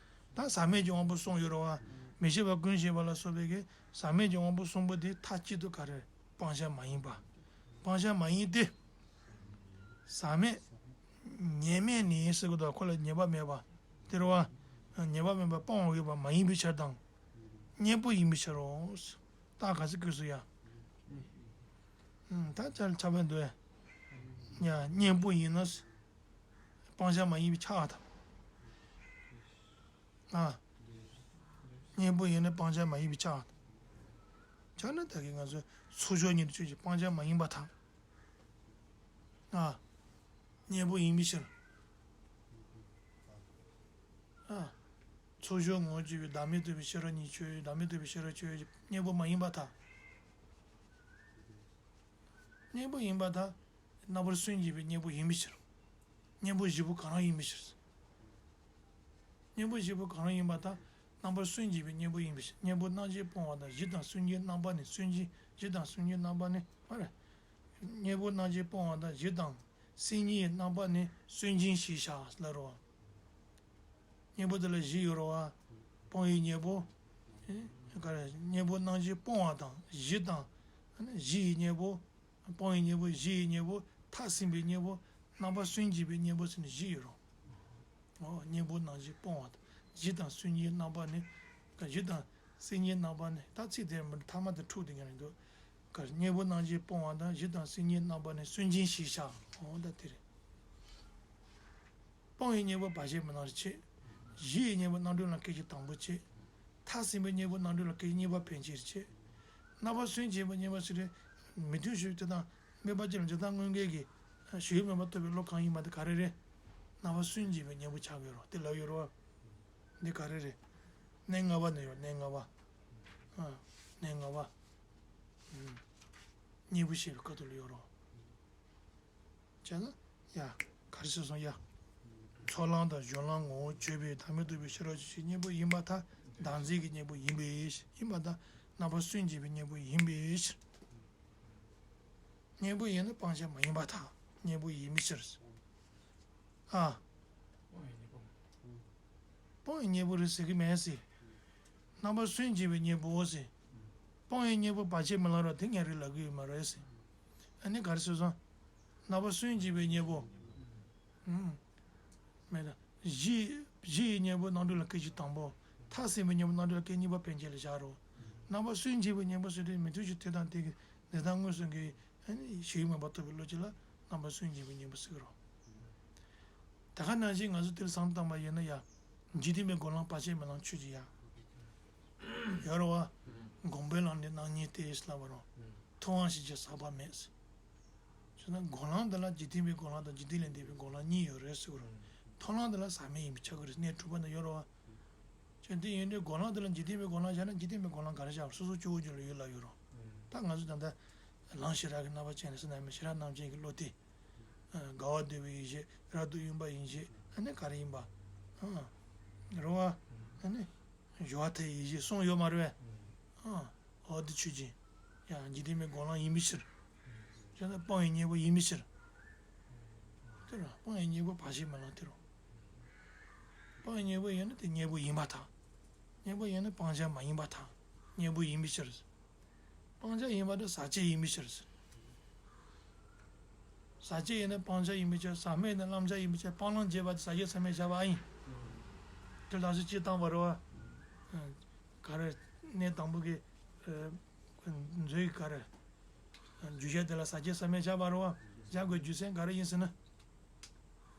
ད་ཟག་མེད་ཀྱི་དབང་པོ་གསུམ་ཡོད་རེད་བ། མི་ཤེས་པ་ཀུན་ཤེས་པ་ལ་སོགས་པའི་གི་ཟག་མེད་ཀྱི་དབང་པོ་གསུམ་པོ་དེ་མཐའ་གཅིག་ཏུ་ག་རེ་སྤང་བྱ་མ་ཡིན་པ། སྤང་བྱ་མ་ཡིན་ཏེ། ཟག་མེད། ཉེས་དམིགས་ནི་ཟེར་གི་འདུག་ཁོ་ལ་ཉེས་པ་མེད་པ། དེ་རེད་བ། ཉེས་པ་མེད་པ་སྤང་བར་འོས་པ་མ་ཡིན་པའི་ཕྱིར་དང་། གཉེན་པོ་ཡིན་པའི་ཕྱིར་རོ། རྟགས་ག་ཚོད་བཀོད་སོང་ཡ། ཨུམ། ད་ཅར་ཆགས་པ་འདུག་ཡ། གཉེན་པོ་ཡིན་ན། སྤང་བྱ་མ་ཡིན་པས་ཁྱབ་པ་དང་། ཨ། གཉེན་པོ་ཡིན་ན་སྤང་བྱ་མ་ཡིན་པས་ཁྱབ་པ་དང་། ཁྱབ་ན་ད་གིན་ང་ཚོས་ཚོགས་ཞོར་ཉིད་དུ་ཆོས་ཀྱི་སྤང་བྱ་མ་ཡིན་པར་ཐལ། ཨ། གཉེན་པོ་ཡིན་པའི་ཕྱིར། ཨ། ཚོགས་ཞོར་ངོ་བཅུ་པའི་བདག་མེད་རྟོགས་པའི་ཤེས་རབ་ཉིད་ཆོས་བདག་མེད་རྟོགས་པའི་ཤེས་རབ་ཆོས་ཀྱི་གཉེན་པོ་མ་ཡིན་པར་ཐལ། གཉེན་པོ་ཡིན་པར་ཐལ། རྣམ་པར་སུན་འབྱིན་པའི་གཉེན་པོ་ཡིན་པའི་ཕྱིར། གཉེན་པོ་བཞི་པོ་གང་རུང་ཡིན་པའི་ཕྱིར། གཉེན་པོ་བཞི་པོ་གང་རུང་ཡིན་པར་ཐལ། རྣམ་པར་སུན་འབྱིན་པའི་གཉེན་པོ་ཡིན་པའི་ཕྱིར། གཉེན་པོ་སྣང་མཆེད་སྤོང་བ་དང་བཞི་དང་སུན་འབྱིན་རྣམ་པ་ནི་སུན་འབྱིན་བཞི་དང་སུན་འབྱིན་རྣམ་པ་ནི་མ་རེད། གཉེན་པོ་སྣང་མཆེད་སྤོང་བ་དང་བཞི་དང་སུན་འབྱིན་རྣམ་པ་ནི་སུན་འབྱིན་ཞེས་བྱ་ལ་རོ། གཉེན་པོ་དེ་ལ་བཞི་ཡོད་རེད་བ། སྤོང་བའི་གཉེན་པོ། ཨེ། ག་རེ། གཉེན་པོ་སྣང་མཆེད་སྤོང་བ་དང་བཞི་དང་། བཞི་ཡི་གཉེན་པོ། སྤོང་བའི་གཉེན་པོ་བཞི་ཡི་གཉེན་པོ། མཐར་ཕྱིན་པའི་གཉེན་པོ། རྣམ་པར་སུན་འབྱིན་པའི་གཉེན་པོ་ཟེར་ནས་བཞི་ཡོད་རེད། འོ། གཉེན་པོ་སྣང་མཆེད་སྤོང་བ་དང་བཞི་དང་སུན་འབྱིན་རྣམ་པ་ནི། ག་བཞི་དང་སུན་འབྱིན་རྣམ་པ་ནི་ད་ཚིག་དེ་མི་ཐ་མ་དེ་འཁྲུག་དེ་ཉན་རེད་འདུག་ག་གཉེན་པོ་སྣང་མཆེད་སྤོང་བ་དང་བཞི་དང་སུན་འབྱིན་རྣམ་པ་ནི་སུན་འབྱིན་ཞེས་བྱ། འོ་ད་དེ་རེད། སྤང་བའི་གཉེན་པོ་བར་ཆད་མེད་ལམ་རེ་བྱེད། གཞི་ཡི་གཉེན་པོ་རྣམ་གྲོལ་ལམ་སྐད་ཅིག་དང་པོ་བྱེད། མཐར་ཟིན་པའི་གཉེན་པོ་རྣམ་གྲོལ་ལམ་སྐད་ཅིག་གཉིས་པ་ཕན་ཕྱིར་བྱེད། རྣམ་པར་སུན་འབྱིན་པའི་གཉེན་པོ་ཟེར་དུས་མི་མཐུན་ཕྱོགས་དེ་དང་དམིགས་པ་ཅན་ལ་འཇིག་ལྟ་དངོས་འགལ་གྱི་ཞུགས་མེད་པར་རྟོགས་པའི་བློ་གང་ཡིན་པ་དེ་ག་རེ་རེད། རྣམ་པར་སུན་འབྱིན་པའི་གཉེན་པོ་ཆགས་ཀྱི་ཡོད་རེད་དེ་ལབ་ཡོད་རེད་བ། འདི་ག་རེ་རེད། གནས་ལྔ་པ་ནས་ཡོད་གནས་ལྔ་པ། ཨ། གནས་ལྔ་པ། ཨུམ། གཉེན་པོ་བཤད་པའི་སྐབས་དུ་ལ་ཡོད་རེད། བྱས་ན། ཡ། ག་རེ་ཟེར་སོང་ཡ། ཚོགས་ལམ་དང་སྦྱོར་ལམ་ངོ་བོ་བརྗོད་པའི་བདག་མེད་རྟོགས་པའི་ཤེས་རབ་ཀྱི་ཆོས་གཉེན་པོ་ཡིན་པར་ཐལ། བདག་འཛིན་གྱི་གཉེན་པོ་ཡིན་པའི་ཕྱིར། ཡིན་པར་ཐལ། རྣམ་པར་སུན་འབྱིན་པའི་གཉེན་པོ་ཡིན་པའི་ཕྱིར། གཉེན་པོ་ཡིན་ན་སྤང་བྱ་མ་ཡིན་པར་ཐལ། གཉེན་པོ་ཡིན་པའི་ཕྱིར། ཨ། སྤང་བའི་གཉེན་པོ་རེད་ཟེར་གི་མེད་ཟེར། རྣམ་པར་སུན་འབྱིན་པའི་གཉེན་པོའོ་ཟེར། སྤང་བའི་གཉེན་པོ་བར་ཆད་མེད་ལམ་རེད་དེ་ངས་རེད་ལབ་གི་ཡོད་མ་རེད་ཟེར། ཨ་ནི་ག་རེ་ཟེར་སོང་། རྣམ་པར་སུན་འབྱིན་པའི་གཉེན་པོ། ཨུམ། མེད་ན། གཞི། གཞི་ཡི་གཉེན་པོ་རྣམ་གྲོལ་ལམ་སྐད་ཅིག་དང་པོ། མཐར་ཟིན་པའི་གཉེན་པོ་རྣམ་གྲོལ་ལམ་སྐད་གཉིས་པ་ཕན་ཕྱིར་ལ་བཞག་རོགས། རྣམ་པར་སུན་འབྱིན་པའི་གཉེན་པོ་ཟེར་དུས་མི་མཐུན་ཕྱོགས་དེ་དང་དེ་གི་འདི་དག་དངོས་སུ་གི་ཞུགས་མེད་པར་རྟོགས་པའི་བློ་ཅིག་ལ་རྣམ་པར་སུན་འབྱིན་པའི་གཉེན་པོ་ཟེར་གི་རོ། ད་ག་ནང་བཞིན་ང་ཚོ་དེར་བསམ་བཏང་པ་ཡིན་ན་ཡ། འཇིག་རྟེན་པའི་སྒོམ་ལམ་བར་ཆད་མེད་ལམ་ཆོས་ཅིག་ཡ། ཡོད་རེད་བ། སྒོམ་པའི་ལམ་ནི་རྣམ་གཉིས་ཏེ་ལབ་པ་རོ། ཐུབ་དབང་ཞི་བྱེད་ཟག་པ་མེད། བྱས་ན་སྒོམ་ལམ་འདི་ལ་འཇིག་རྟེན་པའི་སྒོམ་ལམ་དང་འཇིག་རྟེན་ལས་འདས་པའི་སྒོམ་ལམ་གཉིས་ཡོད་རེད་ཟེར་གི་རོ། ཐུབ་ལམ་འདི་ལ་ཟག་མེད་ཡིན་པས་ཁྱབ་གི་རེད་གནས་དྲུག་པ་ན་ཡོད་རེད་བ། བྱས་ན་དེ་ཡིན་དུས་སྒོམ་ལམ་འདི་ལ་འཇིག་རྟེན་པའི་སྒོམ་ལམ་བཞག་ན་འཇིག་རྟེན་པའི་སྒོམ་ལམ་ག་རེ་བཞག་སོ་སོ་སྐྱེ་བོ་རྒྱུད་ལ་ཡོད་ལབ་ཡོད་རོ། ད་ང་ཚོ་ད་ལྟ་ལམ་ཞི་རགས་ཀྱི་རྣམ་པ་ཅན་ལ་ཟེར་ན་མི་ཞི་རགས་རྣམ་ཅན་གྱི་བློ་དེ། དགའ་བ་འདོད་པའི་ཡིད་བྱེད་རབ་ཏུ་གཡེངས་པ་ཡིད་བྱེད་ཨ་ནི་ག་རེ་ཡིན་པ། རེད་བ། ཨ་ནི། སྦྱོར་བ་མཐའ་ཡས་ཡིད་བྱེད་གསུམ་ཡོད་མ་རེད་བས། འོ་དེ་ཆོས་ཅན། ཡང་འཇིག་རྟེན་པའི་སྒོམ་ལམ་ཡིན་པའི་ཕྱིར། བྱས་ན་སྤང་བའི་གཉེན་པོ་ཡིན་པའི་ཕྱིར། དེ་ར་སྤང་བའི་གཉེན་པོ་བར་ཆད་མེད་ལམ་དེ་རུ། སྤང་བའི་གཉེན་པོ་ཡིན་ན་དེ་གཉེན་པོ་ཡིན་པར་ཐལ། གཉེན་པོ་ཡིན་ན་སྤང་བྱ་མ་ཡིན་པར་ཐལ། གཉེན་པོ་ཡིན་པའི་ཕྱིར། སྤང་བྱ་ཡིན་པར་ཐལ་ཟག་བཅས་ཡིན་པའི་ཕྱིར། ཟག་བཅས་ཡིན་ན་སྤང་བྱ་ཡིན་པའི་ཕྱིར། ཟག་མེད་ཡིན་ན་བླང་བྱ་ཡིན་པའི་ཕྱིར། སྤང་བླང་བྱེད་པ་དེ་ཟག་བཅས་ཟག་མེད་བྱ་བ་ཨ་ཡིན། དེ་ལ་སོགས་སྤྱིར་བཏང་བ་རེད་བ། ག་རེ། གནས་དང་པོ་གི། མཛོད་ཀྱི་ག་རེ། རྒྱུ་གཞན་དེ་ལ་ཟག་བཅས་ཟག་མེད་བྱ་བ་རེད་བ། བྱ་དགོས་རྒྱུ་མཚན་ག་རེ་ཡིན་ཟེར་ན།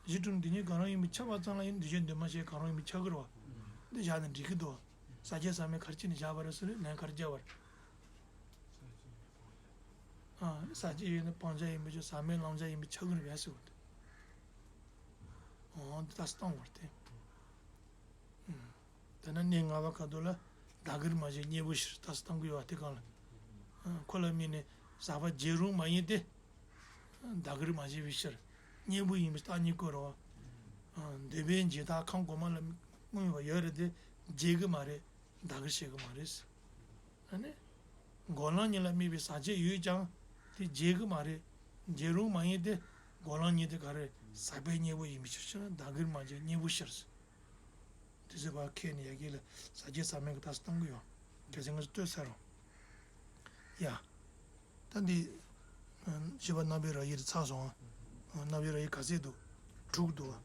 གཞི་གྲུབ་འདི་ཉིད་གང་རུང་ཡིན་པས་ཁྱབ་པ་ཙམ་ལ་ཡང་འདུས་བྱས་འདུས་མ་བྱས་གང་རུང་ཡིན་པས་ཁྱབ་ཀྱི་རེད་བ། འདི་བཞག་ན་འགྲིག་གི་འདུག་ཟག་བཅས་ཟག་མེད་ག་རེ་བྱས་ནས་བཞག་པ་རེད་ཟེར་ན་ལན་ག་རེ་བརྒྱབ་པ་རེད། ཨ། ཟག་བཅས་ཡོད་ན་སྤང་བྱ་ཡིན་པའི་ཕྱིར། ཟག་མེད་བླང་བྱ་ཡིན་པས་ཁྱབ་ཀྱི་རེད་པས་ཟེར་བ་དེ། འོ་འདི་ལྟ་སྟངས་བར་དེ། ཨུམ། དེ་ན་གནས་ལྔ་པ་ཁ་ཐུག་ལ་བདག་གིར་མ་བྱས་གཉེན་པོའི་ཕྱིར་ལྟ་སྟངས་ཀྱི་ཡོད་པ་དེ་གང་ལ། ཨ། ཁོ་ལ་དམིགས་ནས་ཟག་པ་བརྗེ་རུང་མ་ཡིན་ཏེ། བདག་གིར་མ་བྱས་པའི་ཕྱིར། གཉེན་པོ་ཡིན་པའི་རྟགས་གཉིས་བཀོད་རོ། ཨ། འདོད་པའི་འབྱེད་རྟགས་ཁམས་གོང་མ་ལ་མངོན་པ་ཡོད་རེད་དེ་བརྗེ་གི་མ་རེད། བདག་གིར་བྱེད་གི་མ་རེད། ཨ་ནི། སྒོམ་ལམ་གཉིས་ལ་དམིགས་པའི་ཟག་བཅས་ཡོད་ཀྱང་དེ་བརྗེ་གི་མ་རེད། བརྗེ་རུང་མ་ཡིན་ཏེ། སྒོམ་ལམ་གཉིས་དེ་ག་རེ་ཟག་པའི་གཉེན་པོ་ཡིན་པའི་ཕྱིར་ཕྱིར་ན་བདག་གིར་མ་བྱས་གཉེན་པོའི་ཕྱིར། དེ་ཚོ་བ་ཁས་ནས་ཡ་གི་ལ་ཟག་བཅས་ཟག་མེད་ཀྱི་རྟགས་སུ་བཏང་གི་ཡོད། གལ་སྲིད་ང་ཚོ་ལྟོས་ཚར་རོ། ཡ། ད་འདི། བཞི་པ་རྣམ་པའི་རབ་དབྱེ་དེ་ཚར་སོང་ཨ། རྣམ་པའི་རབ་དབྱེ་ག་ཚད་འདུག་དྲུག་འདུག་ཨ།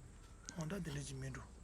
འོ་ད་དེ་འདྲ་ཅིག་མིན་འགྲོ།